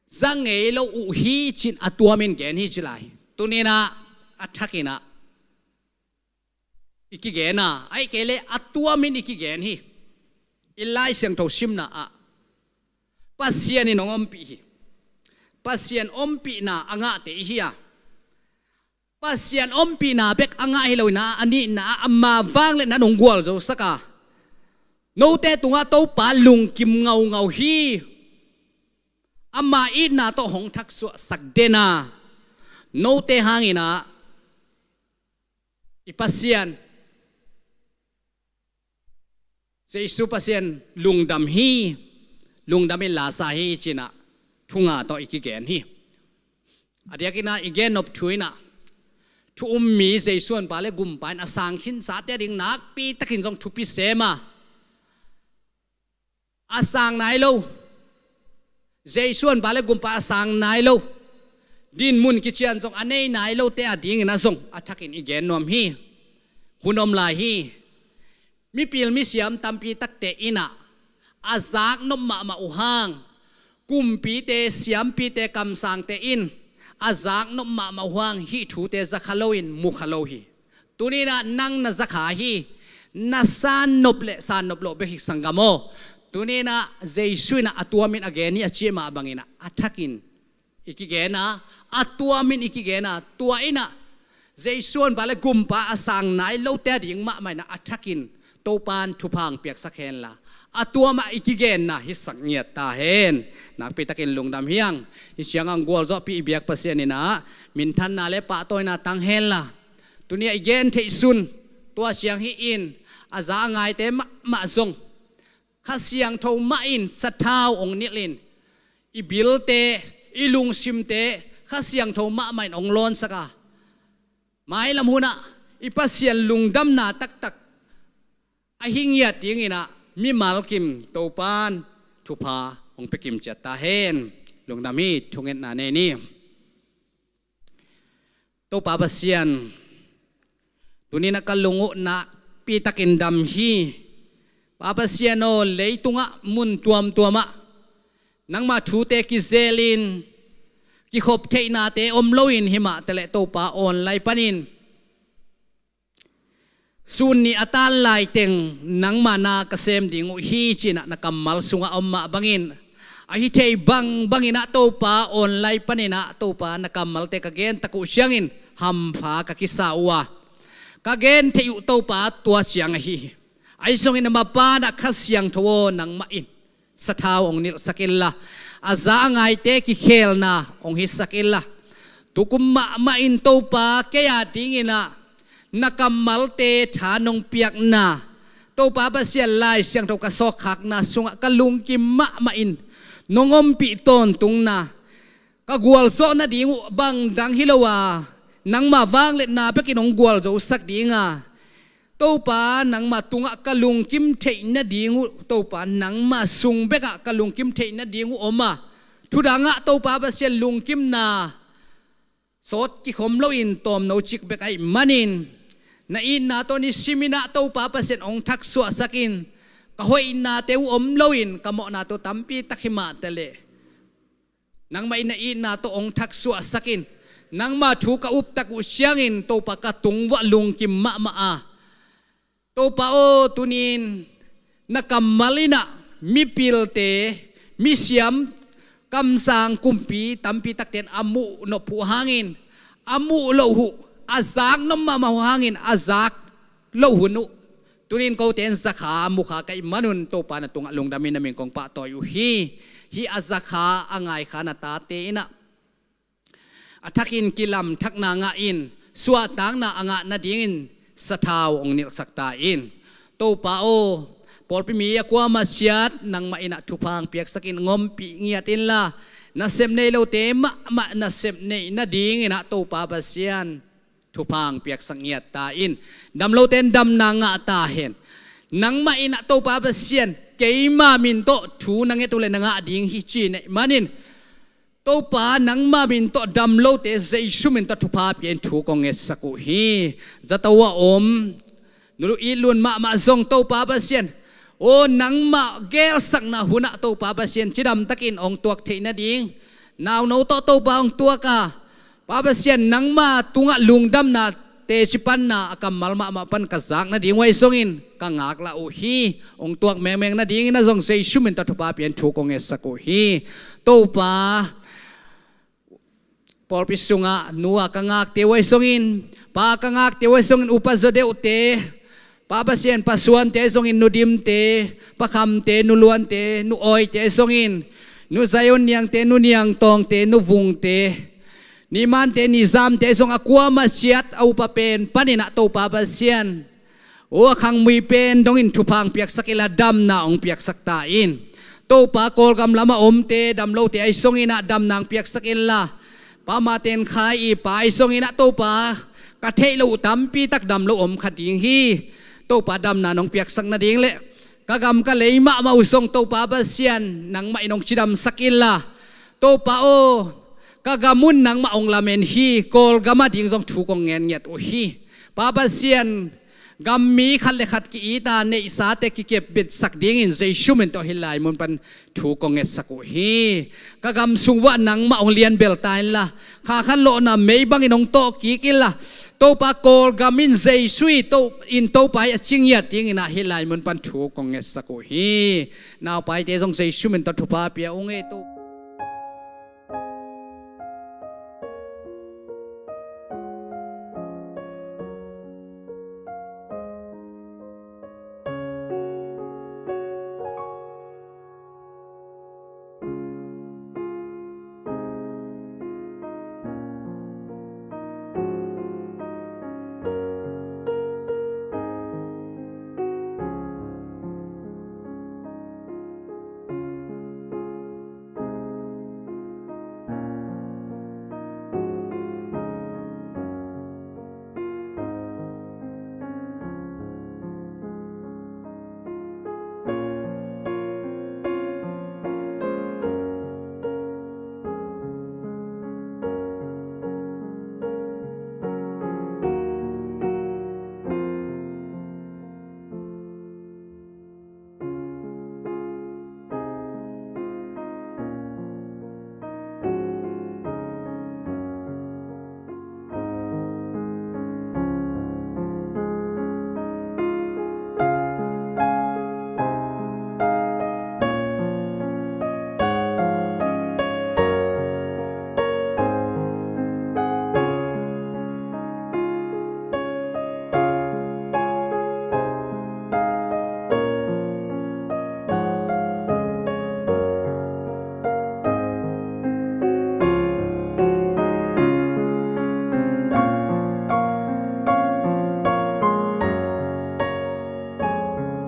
za ngei lo uh hi, ci-in a tuamin gen hi ci lai. Tuni-in ah a thakin ah i kigen a, ahih kei leh a tuamin i kigen hi. I Lai Siangtho simna ah Pasian in hong ompih hi. Pasian ompihna a ngahte i hi a, Pasian ompihna bek a ngah hi lo in ah, a nihna ah ama vangliatna in hong gualzosak a, note tungah Topa lungkim ngaungau hi. Ama itna tawh hong thaksuahsak den a, note hangin ah i Pasian, Jesu Pasian lungdam hi, lungdam in la sa hi, ci-in ah thu nga tawh i kigen hi. A diakin ah i gen nop thu in ah, thu um mi Jesu honpa le gumpa in a sang khinsate ading nakpi takin zong thupi sem a, a sang nai lo. Jesu honpa le gumpa a sang nai lo, dinmun kician zong a nei nai lote adingin ah zong a thakin i gen nuam hi. Hun om lai hi. Mipil misiam tampi takte in ah a zaknop mahmah uh hang, kumpite, siampite, kamsangte in a zaknop mahmah uh hang hih thute zakha loin mukha lo hi. Tuni in ah nang na zakha hi. Na sannop le sannop loh bek hi, sanggam aw. Tuni in ah Jesu in ah a tuamin a gen hi a cih mah bangin ah a thakin i kigen a, a tuamin i kigen a, tua in ah Jesu honpa le gumpa a sang nai lote ading mahmah in ah a thakin Topan thupha hong piaksak henla, a tuam ah i kigenna hisak ngiat ta hen. Nakpi takin lungdam hi hang. Hih ciang hong gualzawhpih i biak Pasian in ah minthanna le pahtawina tang henla, tuni a i gen theih sun, tua ciang hih in a za a ngaite mahmah zong Kha Siangtho mah in sathau hong nilh in, i bilte, i lungsimte Kha Siangtho mahmah in hong lawnsak a, mailam hun ah i Pasian lungdamna taktak a hi ngiat dingin ah mimal kim Topan thupha hong pia kim ciat ta hen. Lungdam hi. Thungetna nei ni. Topa Pasian, tuni in ah ka lung uh nakpi takin dam hi. Pa Pasian aw, leitungah mun tuamtuamah nangma thute kizelin, kikhop theihnate om loin, himah taleh Topa online panin sun nih a tan laiteng nangma na ka sem ding uh hi, ci-in ah na kammal sungah a om mah bangin, a hi thei bangbangin ah Topa online panin ah Topa na kammalte ka gen tak uh ciangin hampha ka kisa uh a, ka gen theih uh Topa tua ciang ahi hi. Ahi zongin a mapan ah Kha Siangtho aw, nangmah in sathau hong nilhsak inla, a za a ngaite kikhelna hong hisak inla, tukum mahmah in Topa kei a dingin ah na kammalte tha nong piakna, Topa Pasian, Lai Siangtho ka sawkkhakna sungah ka lungkim mahmah in nong ompih tawntungna, ka gualzawh nading uh bang dang hi lo a, nangma vangliatna bekin hong gualzosak ding a, Topa, nangma tungah ka lungkim theih nading uh, Topa, nangma sung bekah ka lungkim theih nading uh om a, thudangah Topa Pasian lungkimna sawt kikhom loin tawmno cik bek ahih manin, na itna tawh nisimin ah Topa Pasian hong thaksuahsak in, ka hoihnate uh om loin ka mawhnate uh tampi tak hi mah taleh, nangmah in na itna tawh hong thaksuahsak in, nangma thu ka up tak uh ciangin Topa ka tung uah lungkim mahmah a, Topa aw, tuni-in na kammal in ah mipilte, misiam, kamsang, kumpi tampi takte in a muh nop uh hangin, a muh loh uh, a zak nop mahmah uh hangin, a zak loh hun uh tuni-in kote in zakha mukha ka hih manun Topa na tungah lungdamin na min kong pahtawi uh hi. Hih a zakha a ngaikha na tate in ah a thakin kilamthakna ngah in, suahtakna a ngah nadingin sathau hong nilhsak ta in. Topa aw, pawlpi mi a kuamah ciat nangmah in ah thupha hong piaksak in, hong ompih ngiat inla, nasep nei lote mahmah nasep neih nadingin ah Topa Pasian, thupha hong piaksak ngiat ta in. Damlote in damna ngah ta hen. Nangmah in ah Topa Pasian, keima min tawh thu na nget uh leh na ngah ding hi ci na hih manin, Topa, nangma min tawh damlote Jesu min tawh thupha pia in thu kong ngetsak uh hi. Zato a om nulu itlun mahmah zong Topa Pasian aw, nangma gelsakna hunah Topa Pasian cidamtakin hong tuak theih nading, nauno tawh Topa hong tuak a, Pa Pasian, nangma tungah lungdamna teci panna a kammal mahmah pan ka zak nading uh ahi zongin ka ngaklah uh hi. Hong tuak mengmeng nadingin ah zong Jesu min tawh thupha pia in thu kong ngetsak uh hi. Topa, pawlpi sungah nu a ka ngakte uh ahi zongin, pa a ka ngakte uh ahi zongin, upa zaw deuhte, Pa Pasian, Pa Suante ahi zongin, Nu Dimte, Pa Khamte, Nu Luante, Nu Awite ahi zongin, Nu Zion Niangte, Nu Niang Tawngte, Nu Vungte, Ni Mante, Ni Zamte ahi zong, a kuamah ciat a upa pen panin ah Topa Pasian aw, a khangmui pen dongin thupha hong piaksak inla, damna hong piaksak ta in. Topa, Kawlgam lamah omte, damlote ahi zongin ah damna hong piaksak inla, Pa Martin Khai i pa ahi zongin ah Topa, ka theih loh uh tampi tak dam lo om kha ding hi. Topa damna nong piaksak nading le ka gam ka lei mahmah uh zong Topa Pasian nangmah in hong cidamsak inla, Topa aw, ka gam un nangmah hong lamen hi. Kawlgam ading zong thu kong ngen ngiat uh hi. Pa Pasian, gam mi khat le khat ki-it a, neihsate kikepbitsak dingin Jesu min tawh hih lai mun pan thu kong ngetsak uh hi. Ka gam sung vuah nangmah hong lianbel ta inla, kha khat lawhna mei bangin hong tawh kik inla, Topa, Kawlgam in Jesu i to in Topa hi a ci ngiat dingin ah hih lai mun pan thu kong ngetsak uh hi. Naupaite zong Jesu min tawh thupha pia ung e, Topa.